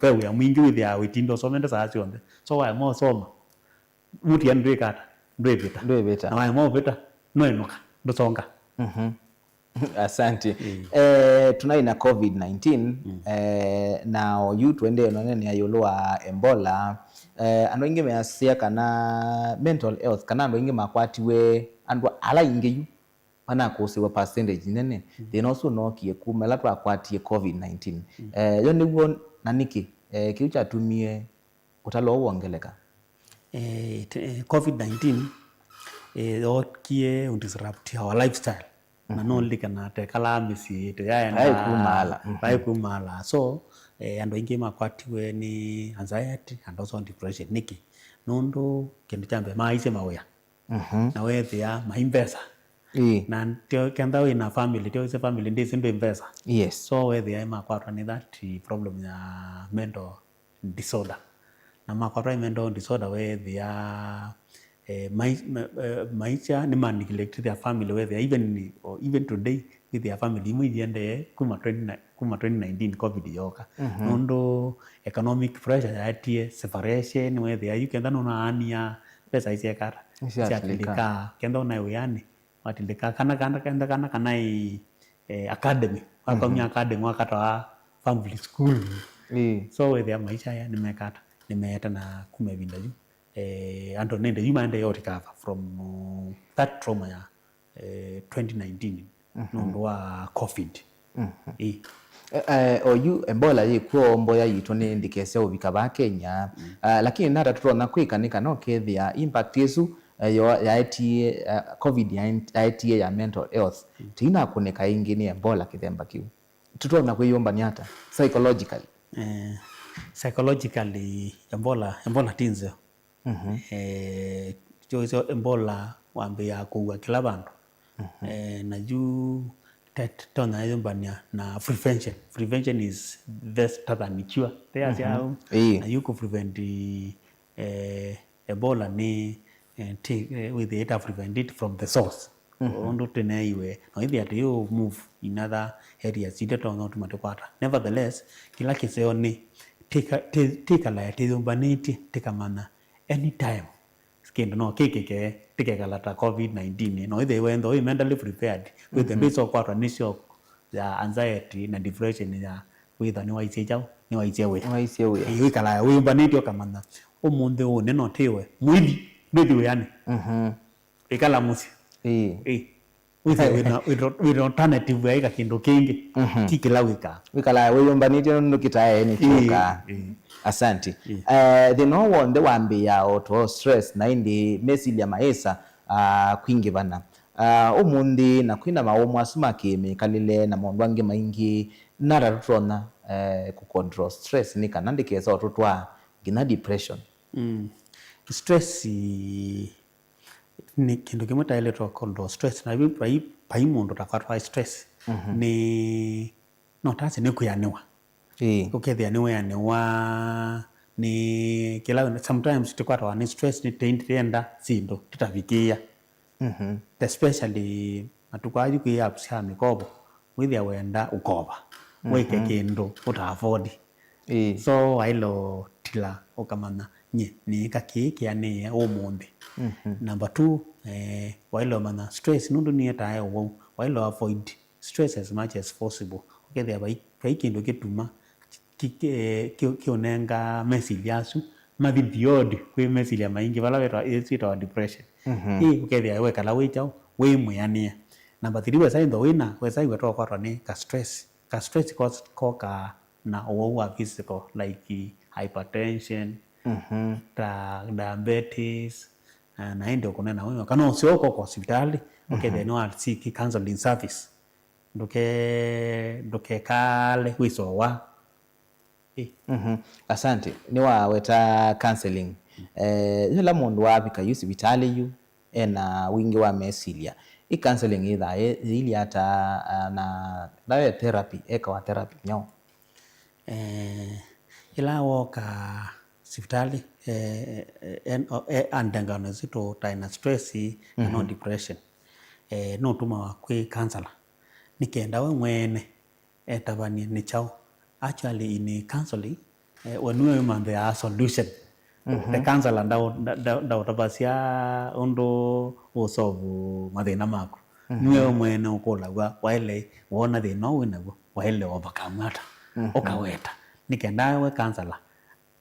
ve wĩa mwingĩ wĩthĩawa wĩtinda ũsomete saa syonthe. So waema ũsoma, mũtiani ndwĩka ata? Ndwĩvĩta. Ndwĩvĩta. Na waema ũvĩta, nũenũka, ndũsonga. Mhm. Asante. Mm. Eh, tunaĩ na covid nineteen, mm, eh, na oyu tuendee nonene ĩũlũ wa Ebola. Eh, andũ aingĩ measya kana mental health, kana andũ aingĩ makwatiwe, andũ ala aingĩ yu manakũsĩwa percentage nene. Mm. Thĩna ũsu ũnookie kuma ĩla twakwatie covid nineteen. Mm. Eh, yo nĩw'o na nĩkĩ, eh, kĩu kyatumie ũtalo ũũ wongeleka? Eh, te- eh, covid nineteen, eh, yookie ũ disrupt our lifestyle. Na, mhm, nũlilikana twekalaa mĩsyĩ, tũyaenda, twaĩ kumaala. Mhm. Twaĩ kumaala. So, eh, andũ aingĩ makwatiwe nĩ anxiety and also depression. Nĩkĩ? Nũndũ kĩndũ kya mbee maaisye mawĩa. Mhm. Na weethĩa mai mbesa. Ĩĩ. Na tyo kenda wĩ na family, tyo wĩsĩ family ndĩsĩ ndwĩ mbesa. Yes. So weethĩa makwatwa nĩ that problem ya mental disorder. Na makwatwa nĩ mental disorder weethĩa, eh, mai- ma- eh, maisha nĩ ma neglect their family weethĩa even, or even today wĩthĩa family imwe iendee kuma twenty, kuma twenty nineteen covid yoka. Mhm. Nũndũ economic pressure yaetie separation, weethĩa yu kenda nũnaania mbesa isyekata. Isyatilĩka. Isyatilĩka. Kenda ũnaĩ wĩanĩ, watilĩka. Kana, kana, kenda kana, kana i, eh, academy. Wakaumya, mhm, academy, wakatwaa family school. Ĩĩ. So, weethĩa maisha aya nĩmekata, nĩmeete na kuma ĩvinda yu. Eh, andũ nende yu maendee o recover from, uh, that trauma ya, eh, twenty nineteen, mhm, nũndũ wa covid. Mhm. Ĩĩ. Eh, eh, oyu Ebola yĩkw'o mboya yitũ nĩ ndĩkese ũvika vaa Kenya. Mm. Ah, lakini nata tũtonya kwĩka nĩ kana ũkethĩa impact ĩsu, eh, yo yaetie, eh, covid yaen- yaetie ya mental health, mm, tĩinakũnĩka ĩngĩ nĩ Ebola kĩthemba kĩu. Tũtonya kwĩyũmbany'a ata psychologically? Eh, psychologically, Ebola, Ebola ti nzeo. Mhm. Eh, kyo, kyo Ebola wambĩĩa kũua kĩla vandũ. Mhm. Eh, na yu te- tonya yũmbany'a na prevention. Prevention is better than cure. Teyasya, mhm, au. Ĩĩ. Na yu kũ prevent, eh, Ebola nĩ, eh, ti- eh, wĩthĩe ĩta prevent it from the source. Mhm. Ũndũ tũneiwe, no ĩthĩa tũyũ move in other areas, itatonya ũtuma tũkwata. Nevertheless, kĩla kĩseo nĩ tĩka- tĩ- tĩkalae tĩyũmbanĩtye, tĩkamanya anytime kĩndũ no kĩkĩke, tĩkekala ta covid nineteen. No ĩthĩwe ntho wĩ mentally prepared, wĩthĩe, mhm, ndwĩsa ũkwatwa nĩ shock ya anxiety na depression ya wĩtha nĩwaisye kyaũ, nĩwaisye wĩa. Nĩwaisye wĩa. Ĩĩ, wĩkalae wĩyũmbanĩtye ũkamanya ũmũnthĩ ũũ nĩnotĩwe, mũithi ndwĩthi wĩanĩ. Mhm. Ĩkala mũsyĩ. Ĩĩ. Ĩĩ. Wĩthĩe wĩna, wĩna, wĩna alternative ya ĩka kĩndũ kĩngĩ. Mhm. Ti kĩla wĩkaa. Wĩkalae wĩyũmbanĩtye nũndũ kĩtae nĩ, ĩĩ, kyokaa. Ĩĩ. Asante. Ĩĩ. Eh, thĩna ũũ w'onthe wambĩĩa o to stress, na ĩndĩ mesilya maĩsa, ah, kwingĩvana. Ah, ũmũnthĩ na kwĩna maũmũ asu ma kĩmĩkalĩle na maũndũ angĩ maingĩ, nata tũtonya, eh, kũ control stress nĩ kana ndĩkesa ũtũtwaa nginya depression? Mm. Stress nĩ kĩndũ kĩmwe taĩlĩtwe kũndũ stress, na yu vai, vai mũndũ takwatwa stress, mhm, nĩ, no tase nĩ kwĩanĩwa. Ĩĩ. Ũkethĩa nĩ wĩanĩwa nĩ kĩla, sometimes tũkwatawa nĩ stress nĩ tĩndĩenda syĩndũ tũtavikĩĩa. Mhm. Especially matukũ aa yu kwĩ apps sya mĩkovo, wĩthĩa wenda ũkova, mhm, wĩke kĩndũ ũta afford. Ĩĩ. So waĩle ũtila ũkamanya nye nĩĩka kĩĩ kĩanĩe ũmũnthĩ. Mhm. Number two, eh, waĩle ũmanya stress nũndũ nĩetae ũwau, waĩle avoid stress as much as possible. Ũkethĩa vai, vai kĩndũ kĩtuma ki- ki- eh, ki- kĩũnenga mesilya asu mathi beyond kwĩ mesilya maingĩ vala wĩtawa, ĩsu ĩtawa depression. Mhm. Ĩ, ũkethĩa wekala wĩ kyaũ, wĩ mwĩanĩe. Number three, wesa ĩntho wĩna, wesa iwe tokwatwa nĩ ka stress. Ka stress kos- kokaa na ũwau wa physical, like hypertension, mhm, ta diabetes, eh, na ĩndĩ ũkũnena wĩo. Kana ũseo ũkoka hospitalĩ, ũkethĩa, mhm, nĩwasiki counseling service. Ndũke- ndũkekale wĩsowa. Ĩ. Mhm. Asante. Nĩwaweta counseling. Eh, yĩla mũndũ wavika yu sivitalĩ yu, ena wingĩ wa mesilya, ĩ counseling yĩthaa yĩ- yĩilye ata, ah, na ndawe therapy, ekawa therapy nyaũ? Eh, ĩla woka sivitalĩ, eh, eh, en- o- eh, andengano sitũ taĩ na stress kana, mhm, depression, eh, nũtumawa kwĩ counselor nĩ kenda we mwene etavany'e nĩ kyaũ. Actually, in counseling, eh, we nĩwe wĩmanthĩaa solution. The counselor ndau- nda- nda- ndaũtavasya ũndũ ũsolve mathĩna maku. Nĩwe we mwene ũkũlaw'a, waĩle, wona thĩna ũũ wĩ naw'o, waĩle overcome ata, ũkaweta. Nĩ kenda we counselor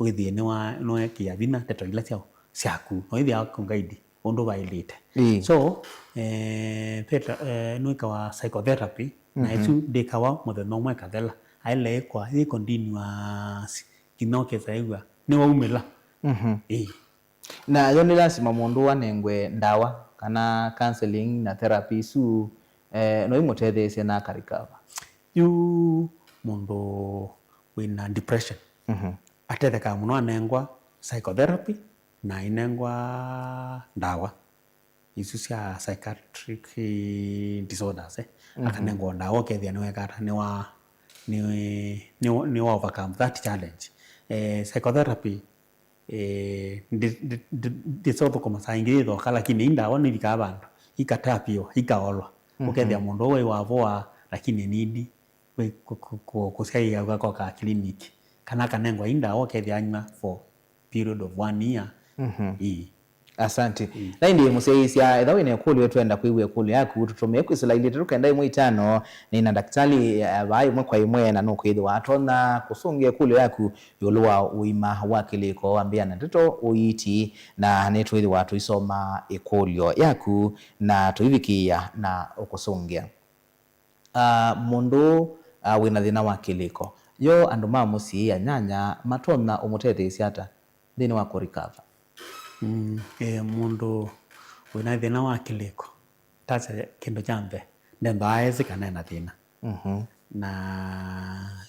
wĩthĩe nĩwa- nĩwekĩa vinya ndeto ila syaũ syaku, na wĩthĩa kũguide ũndũ vaĩlĩte. Ĩĩ. So, eh, Peter, eh, nĩwĩkawa psychotherapy, na ĩsu ndĩkawa mũthenya ũmwe ĩkathela, aĩle ĩkwa yĩ continuous, nginya ũkesa ĩw'a nĩwaumĩla. Ĩĩ. Na yo nĩ lasima mũndũ anengwe ndawa, kana counseling na therapy isu, eh, no imũtetheesye na aka recover? Yu mũndũ wĩna depression atethekaa mũno anengwa psychotherapy na ainengwa ndawa isu sya psychiatric, eh, disorders, eh. Akanengwa ndawa ũkethĩa nĩweka ata, nĩwa- nĩ- nĩ- nĩwa overcome that challenge. Eh, psychotherapy, eh, ndi- ndi- ndi- ndĩsũthũkũma saa ingĩ yĩthoka, lakini ii ndawa nĩvikaa vandũ ikatapiwa, ikaolwa. Ũkethĩa mũndũ ũũ wavoa, lakini nindi kũ- kũ- kũ- kũsyaĩa ũkakoka clinic, kana akanengwa ii ndawa ũkethĩa anywa for period of one year. Ii. Asante. Na ĩndĩ mũsyaĩĩsya, ethĩwa wĩna ĩkũlyo, twenda kwĩw'a ĩkũlyo yaku, tũtũmĩe kwĩsĩla ilĩ itatũ kenda ĩmwe itano. Nĩna ndakĩtalĩ, eh, vaa ĩmwe kwa ĩmwe, na nũkwĩthĩwa atonya kũsũngĩa ĩkũlyo yaku ĩũlũ wa ũima wa kĩlĩko, ambĩa na ndeto, ũiiti, na nĩtwĩthĩwa tũisoma ĩkũlyo yaku na tũivikĩĩa na ũkũsũngĩa. Ah, mũndũ, ah, wĩna thĩna wa kĩlĩko, yo andũ ma mũsyĩ, anyanya, matonya ũmũtetheesya ata nthĩnĩ wa kũrikava? Mm, eh, mũndũ wĩna thĩna wa kĩlĩko, tasya kĩndũ kya mbee, ndenthaa esĩ kana ena thĩna. Na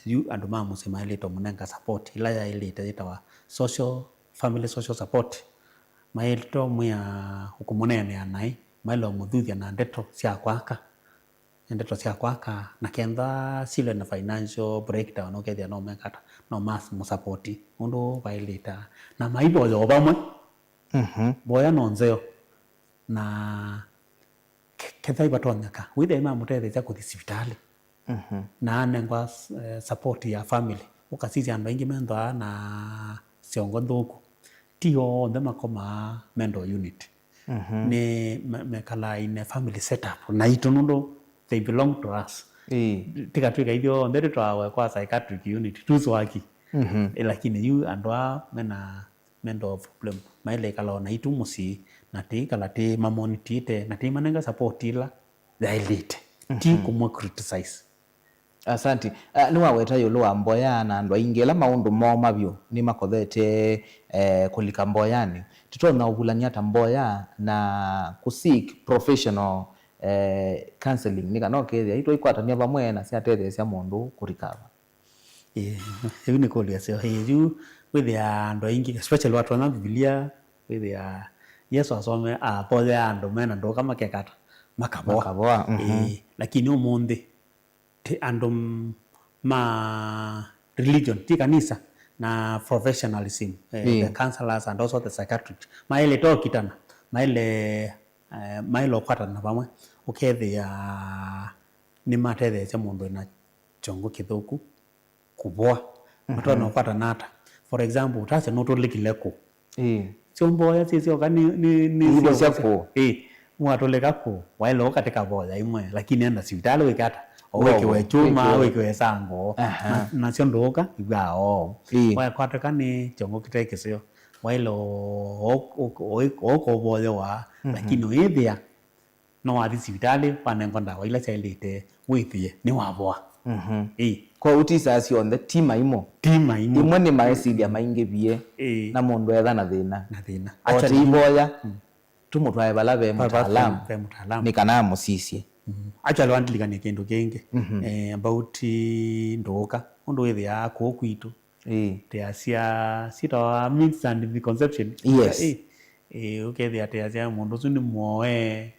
yu andũ ma mũsyĩ maĩlĩte ũmũnenga support ĩla yaĩlĩte, yĩtawa social, family social support. Maĩlĩte ũmwĩa, ũkũmũneenea naĩ, maĩle ũmũthuthya na ndeto sya kwaka, ndeto sya kwaka, na kenda silwe na financial breakdown, ũkethĩa no mekata, no mas mũsapoti ũndũ vaĩlĩte, na maivoya o vamwe. Mboya no nzeo, na ke- kethwa ivatonyeka, wĩthĩa mamũtetheesya kũthi sivitalĩ, na anengwa, eh, support ya family. Ũkasisya andũ aingĩ menthwaa na syongo nthũku, ti onthe makomaa mental unit. Nĩ me- mekalaa in a family setup, naitũ nũndũ they belong to us. Ĩĩ. Tikatwĩka ithyonthe tũtwawe kwa psychiatric unit, tuswaki. Ĩ, lakini yu andũ aa mena mental problem maĩle ĩkala o naitũ mũsyĩ, na tĩikala tĩ mamonitĩte, na tĩimanenga support ĩla yaĩlĩte, ti kũmwa criticize. Asante. Ah, nĩwaweta ĩũlũ wa mboya na andũ aingĩ ala maũndũ moo mavyũ nĩmakothete, eh, kũlika mboyanĩ. Tũtonya ũvulany'a ata mboya na kũ seek professional, eh, counseling, nĩ kana ũkethĩa itwaikwatany'a vamwe na syatetheesya mũndũ kũrikava? Ĩĩ, ĩu nĩ kũlyo ĩseo. Ĩĩ, yu wĩthĩaa andũ aingĩ, especially watonya Mbivilia, wĩthĩaa Yesũ asome, avoyaa andũ mena ndũka makekata, makavoa. Makavoa, mhm. Ĩĩ, lakini ũmũnthĩ, ti andũ m- ma religion, ti kanisa, na professionalism, eh, Ĩĩ. the counselors and also the psychiatrists, maĩlĩte ũkitana, maĩle, eh, maĩle ũkwatana vamwe, ũkethĩa nĩmatetheesya mũndũ wĩna kyongo kĩthũku kũvoa. Matonya ũkwatana ata? For example, ũtasya nũtũlĩkile kũ? Ĩĩ. Syo mboya syĩ syoka nĩ, nĩ, nĩ Ivo sya syoka sya- kũ? Ĩĩ. Mwatũlĩka kũ? Waĩle ũkatĩka voya imwe, lakini enda sivitalĩ wĩke ata? O wĩkĩwe kyũma, wĩkĩwe wĩkĩwe sango. Aha. Na, nasyo ndũũka, iw'aa oo. Ĩĩ. Wakwatĩka nĩ kyongo kĩte kĩseo, waĩle o- o- o- o- ũkũvoyewa, lakini ũyĩthĩa no wathi sivitalĩ, wanengwa ndawa ila syaĩlĩte, wĩthĩe nĩwavoa. Mhm. Ĩĩ. Kwoou ti saa syonthe, ti maimũ. Ti maimũ. Imwe nĩ maesilya maingĩvie, Ĩĩ. na mũndũ etha na thĩna. Na thĩna. O Actually, tĩivoya, mm. tũmũtwae vala ve Vala mũtaalamu, ve mũtaalamu. nĩ kana amũsisye. Mm. Actually, wandilikanie kĩndũ kĩngĩ, Mhm. eh, about, eh, ndũũka. Ũndũ wĩthĩaa kũũ kwitũ. Ĩĩ. Teasya, sitawa myths and misconception. Yes. Ĩĩ, ĩĩ, ũkethĩa teasya mũndũ ũsu nĩ mũoe,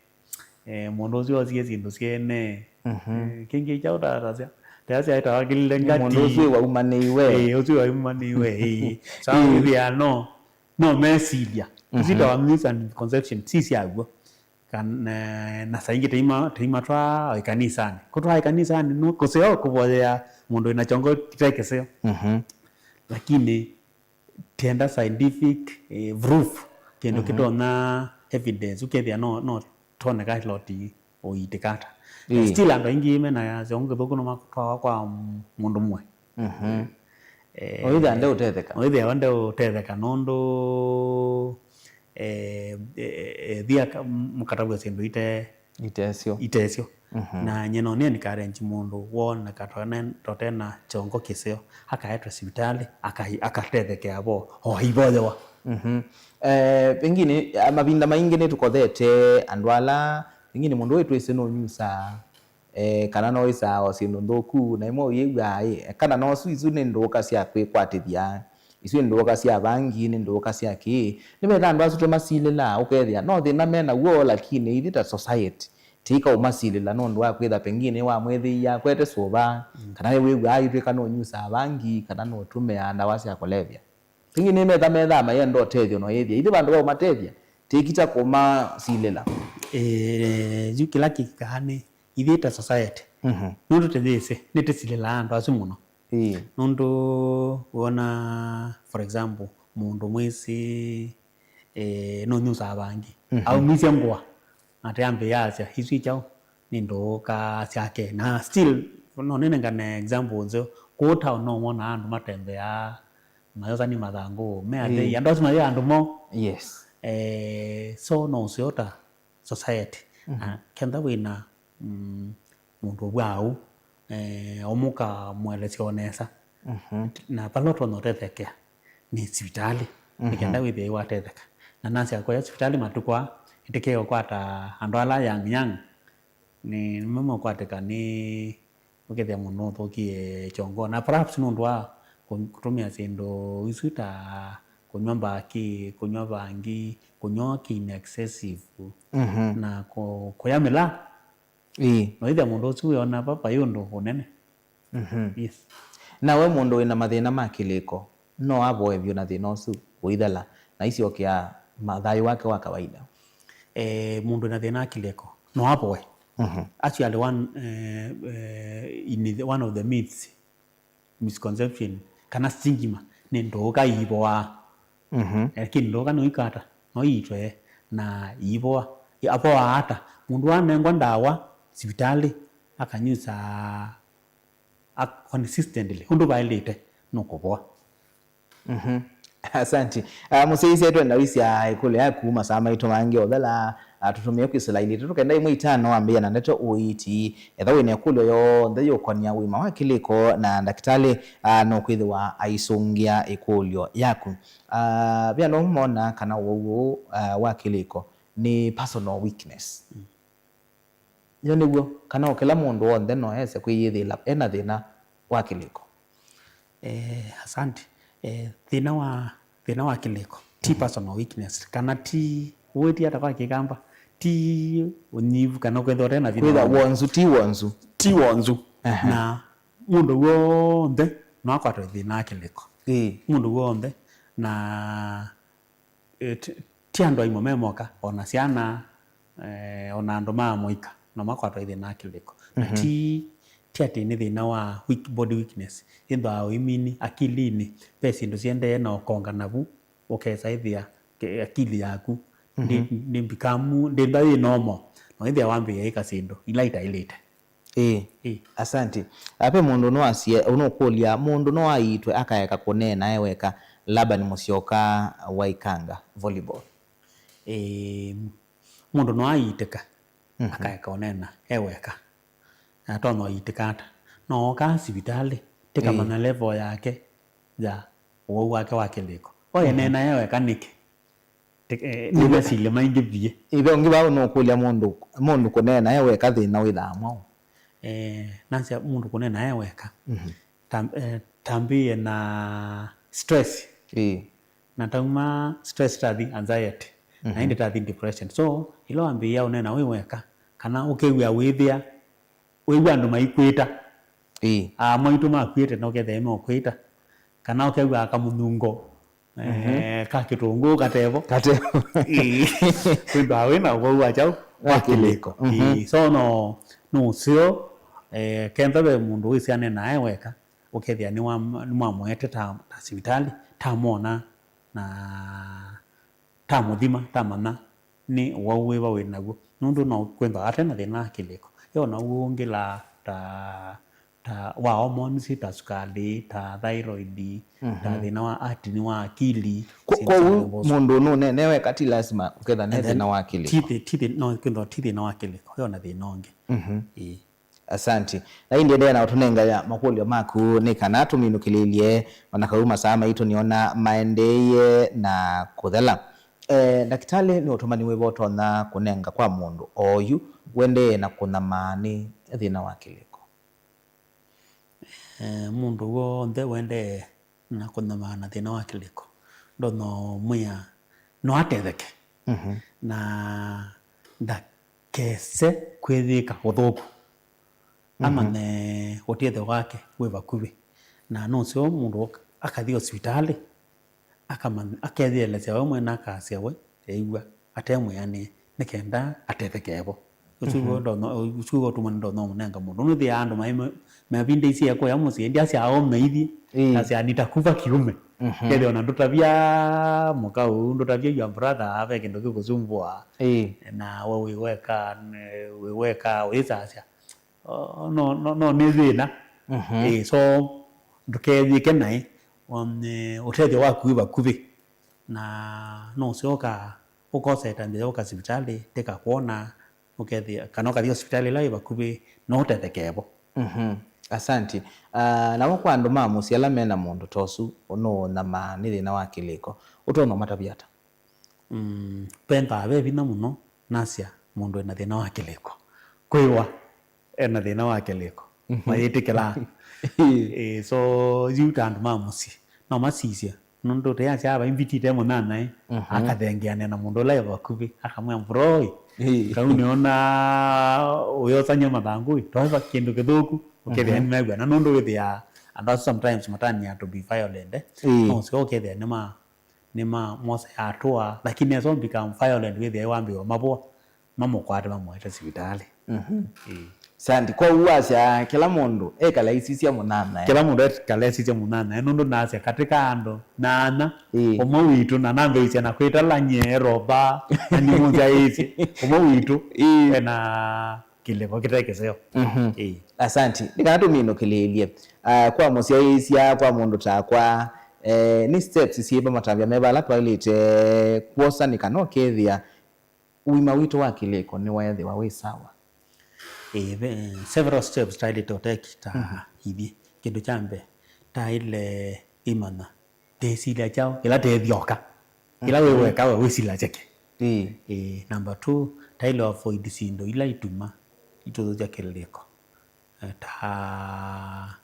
eh, mũndũ ũsu osie syĩndũ syene. Mhm. Eh, kĩngĩ kya ũtatasya, teasya ĩtawa kĩlile Nĩ ngati. mũndũ ũsu waumanĩiwe. Ĩĩ, ũsu waumanĩiwe, ĩĩ. Sa Ĩĩ. wĩthĩa no, no mesilya. Mhm. Sitawa myths and misconception, si syaw'o. Kan-, eh, na saa ingĩ tũima-, tũimatwaa o ĩkanisanĩ. Kũtwaa ĩkanisanĩ nĩ kũseo kũvoyea mũndũ wĩna kyongo kĩte kĩseo. Mhm. Lakini tienda scientific, eh, proof, kĩndũ Mhm. kĩtonya evidence, ũkethĩa no, no twoneka loti ũitĩka ata. Ĩĩ. Still andũ aingĩ mena kyongo kĩthũku no matwawa kwa m-, mũndũ mwe. Mhm. Eh, Oitha nde ũtetheka. Oitha nde ũtetheka nũndũ, eh, eh, eh, thia ka-, m-, mũkatavw'a syĩndũ ite Itesyo. Itesyo. Mhm. Na nyie no nĩ encourage mũndũ wona katone-, totena kyongo kĩseo, akaetwe sivitalĩ, aka-, akatethekea vo, o aivoyewa. Mhm. Eh, pengine, ah, mavinda maingĩ nĩtũkothete andũ ala, pengine mũndũ ũyũ twĩsĩ nũnyusaa, eh, kana no ĩsaa o syĩndũ nthũku, na imwe ũyĩw'aa ĩ, kana no su isu nĩ ndũũka sya kwĩkwatĩthya, isu nĩ ndũũka sya vangi, nĩ ndũũka sya kĩĩ. Nĩvethaa andũ asu tũmasilĩlaa, ũkethĩa no thĩna me naw'o, lakini ithyĩ ta society tĩikaũmasilĩla nũndũ wa kwĩtha pengine wamwĩthĩie akwete sũva, Mm. kana nĩwĩw'aa aitw'ĩka nũnyusaa vangi, kana nũtũmĩaa ndawa sya kũlevya. Pengine metha methaa mayenda ũtethyo no yĩthĩa. Ithyĩ vandũ va ũmatethya, tĩkita kũmasilĩla. Eh, yu kĩla kĩkaa nĩ ithyĩ ta society. Mhm. Nũndũ tũyĩsĩ, nĩtũsilĩlaa andũ asu mũno. Ĩĩ. Nũndũ wona, for example, mũndũ mwĩsĩ, eh, nũnyusaa vangi. Mhm. Aumisye ngũa, na tayambĩĩa asya, isu ikyaũ? Nĩ ndũũka syake. Na still, no nĩnengane example nzeo. Kũu town no wona andũ matembeaa, mayosani mathangũ, me athei. Ĩĩ. Andũ asu mayĩ andũ mo. Yes. Eh, so no ũseo ta society. Mhm. Na kenda wĩna, mm, mũndũ ũvwaa ũu, eh, ũmũka mũelesya o nesa. Mhm. Na vala ũtonya ũtethekea nĩ sivitalĩ, Mhm. nĩkenda wĩthĩe watetheka. Na nasya kũya sivitalĩ matukũ aa, ĩtĩkĩe ũkwata andũ ala young young, nĩ, nĩmo meũkwatĩka nĩ ũkethĩa mũndũ nũthũkie kyongo. Na perhaps nũndũ wa kũ-, kũtũmĩa syĩndũ isu ta kũnyw'a mbaki, kũnyw'a vangi, kũnyw'a kĩ in excessive, Mhm. na kũ-, kũya mĩla. Ĩĩ. No ĩthĩa mũndũ ũsu wĩona va vai ũndũ ũnene. Mhm. Yes. Na we mũndũ wĩna mathĩna ma kĩlĩko, no avoe vyũ na thĩna ũsu ũithela, na isyokea ma-, thayũ wake wa kawaida. Eh, mũndũ wĩna thĩna wa kĩlĩko, no avoe. Mhm. Actually, one, eh, eh, in the, one of the myths, misconception, kana stigma, nĩ ndũũka iivoaa. Mhm. Lakini ndũũka no ikata, no iitwe na iivoa. Avoaa ata? Mũndũ anengwa ndawa sivitalĩ, akanyusa a-, consistently, ũndũ vaĩlĩte, nũkũvoa. Mhm. Asanti. Ah, mũsyaĩĩsya twenda wĩsya ĩkũlyo yaku masaa maitũ mangĩ othela, ah, tũtũmĩe kwĩsĩla ilĩ tũtũ kenda ĩmwe itano wambĩĩa na ndeto ũiiti. Etha wĩna ĩkũlyo yonthe yũkonia ũima wa kĩlĩko na ndakĩtalĩ, ah, nũkwĩthĩwa aisũngĩa ĩkũlyo yaku. Ah, ve andũ amwe monaa kana ũwau ũũ, ah, wa kĩlĩko nĩ personal weakness. Mm. Yo nĩw'o, kana o kĩla mũndũ w'onthe no ese kwĩyĩthĩĩla ena thĩna wa kĩlĩko? Eh, asante. Eh, thĩna wa, thĩna wa kĩlĩko ti Mhm. personal weakness, kana ti, ũwĩti ata kwa Kĩkamba, ti ũnyivu kana kwĩthwa ũte na thĩna kwĩtha wa wonzu, ti wonzu. Ti wonzu. Aha. Na mũndũ w'onthe no akwatwe thĩna wa kĩlĩko. Ĩĩ. Mũndũ w'onthe. Na eh, ti, ti andũ aima me moka, ona syana, eh, ona andũ ma mũika no makwatwa ĩ thĩna wa kĩlĩko. Na Mhm. ti, ti atĩ nĩ thĩna wa weak, body weakness. Ĩthwa ũimini, akilinĩ, ve syĩndũ siendee na ũkonga navu, ũkesa ĩthĩa ke-, akili yaku ndĩ, Mhm. ndĩ mbikamu, ndĩ nda yĩ normal. No ĩthĩa wambĩĩa ĩka syĩndũ ila itaĩlĩte. Ĩĩ. Ĩĩ. Asante. Ah, ve mũndũ no asie, ũnũkũlya, mũndũ no aiitwe akaeka kũneena e weka, Laban Mũsyoka wa Ikanga, volleyball? Ĩĩ, mũndũ no aiitĩka, Mhm. akaeka ũneena e weka. Na atonya ũiitĩka ata? No oka sivitalĩ, tĩkamanya Ĩĩ. level yake ya ũwau wake wa kĩlĩko. Oye Mhm. neena e weka nĩkĩ? Te-, eh, nĩ mesilyĩ maingĩ vyũ. Ĩve ũngĩ vau nũkũlya mũndũ, mũndũ kũneena e weka thĩna wĩthaa mwaũ? Eh, nasya mũndũ kũneena e weka. Mhm. Tam-, eh, tambĩĩe na stress. Ĩĩ. Na tauma stress tathi anxiety. Na Mhm. ĩndĩ tathi depression. So, ĩla wambĩĩa ũneena wĩ weka, kana ũkew'a wĩthĩa, wĩw'a andũ maikwĩta. Ĩĩ. Aa, mwaitũ makwĩte, na ũkethĩa meũkwĩta. Kana ũkew'a kamũnyungo, Mhm. eh, ka kĩtũngũ katevo. Katevo. Ĩĩ. Kwĩthwa wĩ na ũwau wa kyaũ? wa kĩlĩko. Mhm. Ĩĩ, so no, no ũseo, eh, kenda ve mũndũ wĩsĩane nae weka, ũkethĩa nĩwa-, nĩmwamũete ta, ta sivitalĩ, tamwona, na tamũthima, tamanya nĩ ũwau wĩva wĩ naw'o. Nũndũ no kwĩthwa ate na thĩna wa kĩlĩko. Yo na ũngĩ la ta, ta wa hormones, ta sukalĩ, ta thyroid, ta thĩna wa atini wa akili, Kwa- syĩndũ sya kwoou mũndũ nũnene weka ti lasima ũketha ne thĩna wa kĩlĩko. Ti thĩ-, ti thĩ-, no kwĩthwa ti thĩna wa kĩlĩko, yo na thĩna ũngĩ. Mhm. Ĩĩ. Asanti. Na ĩndĩ endeea na ũtũnengaya makũlyo maku nĩ kana tũminũkĩlĩlye, ona kau masaa maitũ nĩona maendeeie na kũthela. Eh, ndakĩtalĩ, nĩ ũtũmani wĩva ũtonya kũnenga kwa mũndũ oyu wendee na kũnyamaa nĩ thĩna wa kĩlĩko? Eh, mũndũ w'onthe wendee na kũnyamaa na thĩna wa kĩlĩko, ndonya ũmwĩa no atetheke. Mhm. Na ndakese kwĩyĩka ũthũku. Mhm. Amanye ũtethyo wake wĩ vakuvĩ. Na nũseo mũndũ akathi osivitalĩ, akamanya, akeyĩelesya we mwene, akasya we eĩw'a ate mwĩanĩe, nĩ kenda atetheke vo. Ũsu w'o ndonya, ũsu w'o ũtũmani ndonya ũmũnenga mũndũ. Nũthĩaa andũ maĩ me-, mavindĩisye kũya mũsyĩ, ĩndĩ asya aũme ithyĩ, Ĩĩ. asya nitakuva kiume. Mhm. Kethĩa ona ndũtavya mũka ũu, ndũtavya your brother, ve kĩndũ kĩkũsumbũa. Ĩĩ. Na we wĩ weka, wĩ weka, ũyĩsasya. Oh, no, no, no nĩ thĩna. Mhm. Ĩĩ, so ndũkeyĩke naĩ, um, eh, ũtethyo waku wĩ vakuvĩ. Na no ũsyoka ũkoseta nzĩa ũka sivitalĩ, ndĩkakwona, ũkethĩa, kana ũkathi osivitalĩ ĩla ĩ vakuvĩ, no ũtetheke vo. Mhm. Asanti. Ah, namo kwa andũ ma mũsyĩ ala mena mũndũ ta ũsu, nũũnyamaa nĩ thĩna wa kĩlĩko, ũtonya ũmatavya ata? Mm, vendaa ve vinya mũno nasya mũndũ ena thĩna wa kĩlĩko. Kwĩwa ena thĩna wa kĩlĩko. Mhm. Mayĩtĩkĩlaa. Ĩĩ, so, yu ta andũ ma mũsyĩ, no masisye. Nũndũ tayasya ava invitite mũnyanyae, Mhm. akathengeane na mũndũ ũla e vakuvĩ, akamwĩa, "Bro, ĩ, Ĩĩ. kau nĩona ũyosany'a mathangũ, ĩ, tweva kĩndũ kĩthũku," ũkethĩa Mhm. nĩmew'a. Na nũndũ wĩthĩaa andũ asu sometimes matania to be violent, eh? Ĩĩ. No ũseo ũkethĩa nĩma nĩma mosa yatũa, lakini as all become violent, wĩthĩa wambĩwa mavũa, mamũkwate, mamũete sivitalĩ. Mhm. Ĩĩ. Sandi, kwoou wasya kĩla mũndũ ekala aisisya mũnyanyae. Kĩla mũndũ ekala aisisya mũnyanyae, nũndũ nasya katĩ ka andũ nyaanya, Ĩĩ. ũmwe witũ, na nambĩĩsya na kwĩtala nyie Roba, na nĩmũnzyaĩĩsye, ũmwe witũ, Ĩĩ. ena kĩlĩko kĩte kĩseo. Mhm. Ĩĩ. Asanti. Nĩ kana tũminũkĩlĩĩlye, ah, kwa mũsyaĩĩsya, kwa mũndũ takwa, eh, nĩ steps syĩva, matambya meva ala twaĩlĩte kwosa nĩ kana ũkethĩa ũima witũ wa kĩlĩko nĩweethĩwa wĩ sawa? Ĩĩ, ve several steps twaĩlĩte ũteki ta Mhm. ithyĩ. Kĩndũ kya mbee, taĩle ĩmanya ndĩsilya kyaũ kĩla teethyoka. Kĩla wĩ Mhm. weka we wĩsilya kyeke. Ĩĩ. Ĩĩ, number two, taĩle avoid syĩndũ ila ituma itũthũkya kĩlĩko. Eh, ta,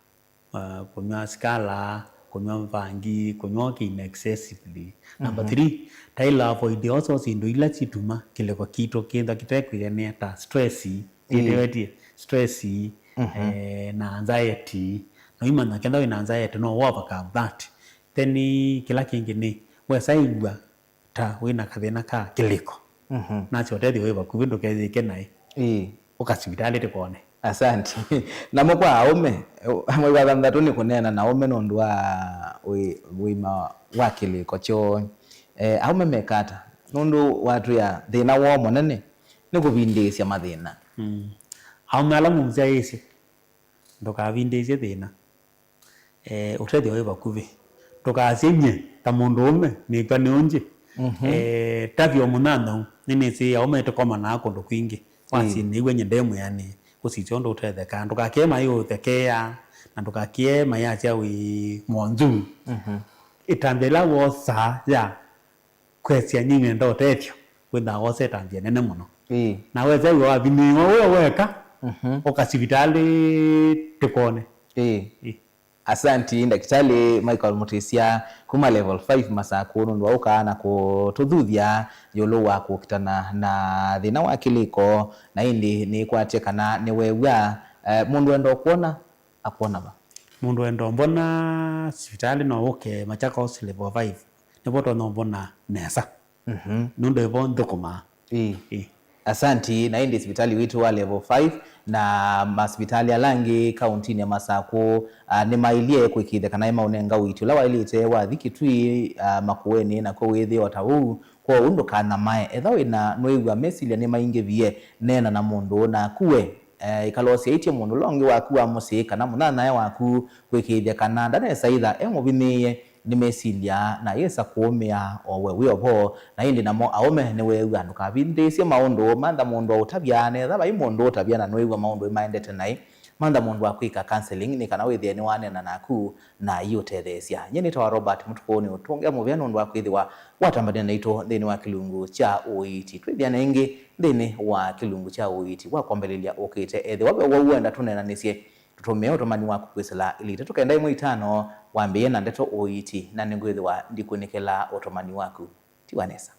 uh, kũnyw'a sikala, kũnyw'a mvangi, kũnyw'a kĩima excessively. Number Mhm. three, taĩle avoid also syĩndũ ila syituma kĩlĩko kitũ kĩthwa kĩtekwĩanĩa ta stress, Ĩĩ. ĩtewetie stress, Mhm. eh, na anxiety. No imanya kenda wĩ na anxiety, no overcome that. Then kĩla kĩngĩ nĩ wesa ĩw'a ta wĩ na kathĩna ka kĩlĩko. Mhm. Nasya ũtethyo wĩ vakuvĩ, ndũkeyĩke naĩ. Ĩĩ. Ũka sivitalĩ tũkwone. Asanti. Namo kwa aũme, amwe wa thanthatũ nĩ kũneena na aũme nũndũ wa wĩ-, wĩima wa kĩlĩko kyoo. Eh, aũme meka ata? Nũndũ watwĩa thĩna woo mũnene nĩ kũvindĩĩsya mathĩna. Mm. Aũme ala mũmũsyaĩĩsye, ndũkavindĩĩsye thĩna. Eh, ũtethyo wĩ vakuvĩ. Ndũkasye nyie ta mũndũũme nĩkw'a nĩ ũngĩ. Mhm. Eh, tavya mũnyanyaũ, nĩnĩsĩ aũme tũkomanaa kũndũ kwingĩ. Wasye Ĩĩ. nĩw'a nyie nde mwĩanĩe, ũsisye ũndũ ũtetheka. Ndũkakĩe maĩ ũthekeea, na ndũkakĩe maĩ asya wĩ mwonzu. Mhm. Ĩtambya ĩla wosaa ya kwesya nĩnenda ũtethyo, wĩthaa wosete nzĩa nene mũno. Ĩĩ. Na wesa wĩ wathimĩĩwa we weka, Mhm. ũka sivitalĩ tũkwone. Ĩĩ. Ĩĩ. Asanti, Ndakĩtalĩ Michael Mutisya kuma Level five Masakũ, nũndũ wa ũkaa na kũtũthuthya ĩũlũ wa kũkitana na thĩna wa kĩlĩko, na ĩndĩ nĩkwatye kana nĩwew'a, eh, mũndũ enda ũkwona, akwona va? Mũndũ enda ũmbona sivitalĩ no ũke Machakos Level five. Nĩvo ũtonya ũmbona nesa. Mhm. Nũndũ ĩvo nthũkũmaa. Ĩĩ. Ĩĩ. Asanti. Na ĩndĩ sivitalĩ witũ wa level five na masivitalĩ ala angĩ kauntinĩ ya Masakũ, ah, nĩmaĩlye kũĩkĩĩthya kana nĩmaũnenga ũiiti ũla waĩlĩte wathi Kitui, ah, Makueni, nakw'o wĩthĩe o ta ũu. Kwoou ndũkanyamae. Etha wĩna nũĩw'a mesilya nĩmaingĩvie, neena na mũndũ naku we. Eh, ĩkala ũsyaĩtye mũndũ ũla ũngĩ waku wa mũsyĩ kana mũnyanyae waku kũĩkĩĩthya kana ndanesaĩtha e mũvinyĩĩe nĩ mesilya na yĩsa kũũmĩa o we wĩ o vo. Na ĩndĩ namo aũme nĩweew'a, ndũkavindĩĩsye maũndũ, mantha mũndũ aũtavya, na etha vai mũndũ ũũtavya na nũĩw'a maũndũ nĩmaendete naĩ, mantha mũndũ wa kwĩka counseling nĩ kana wĩthĩe nĩwaneena naku na aiũtetheesya. Nyie nĩtawa Robert Mũtukũ, nĩũtũngĩa mũvea nũndũ wa kwĩthĩwa watambania naitũ nthĩnĩ wa kĩlungu kya ũiiti. Twĩthĩane ĩngĩ nthĩnĩ wa kĩlungu kya ũiiti wa kwambĩlĩlya ũkĩte. Ethĩwa ve wau wenda tũneenanĩsye, tũtũmĩe ũtũmani waku kwĩsĩla ilĩ itatũ kenda ĩmwe itano, wambĩĩe na ndeto ũiiti, na nĩngwĩthĩwa ndikunĩkĩla ũtũmani waku. Tiwa nesa.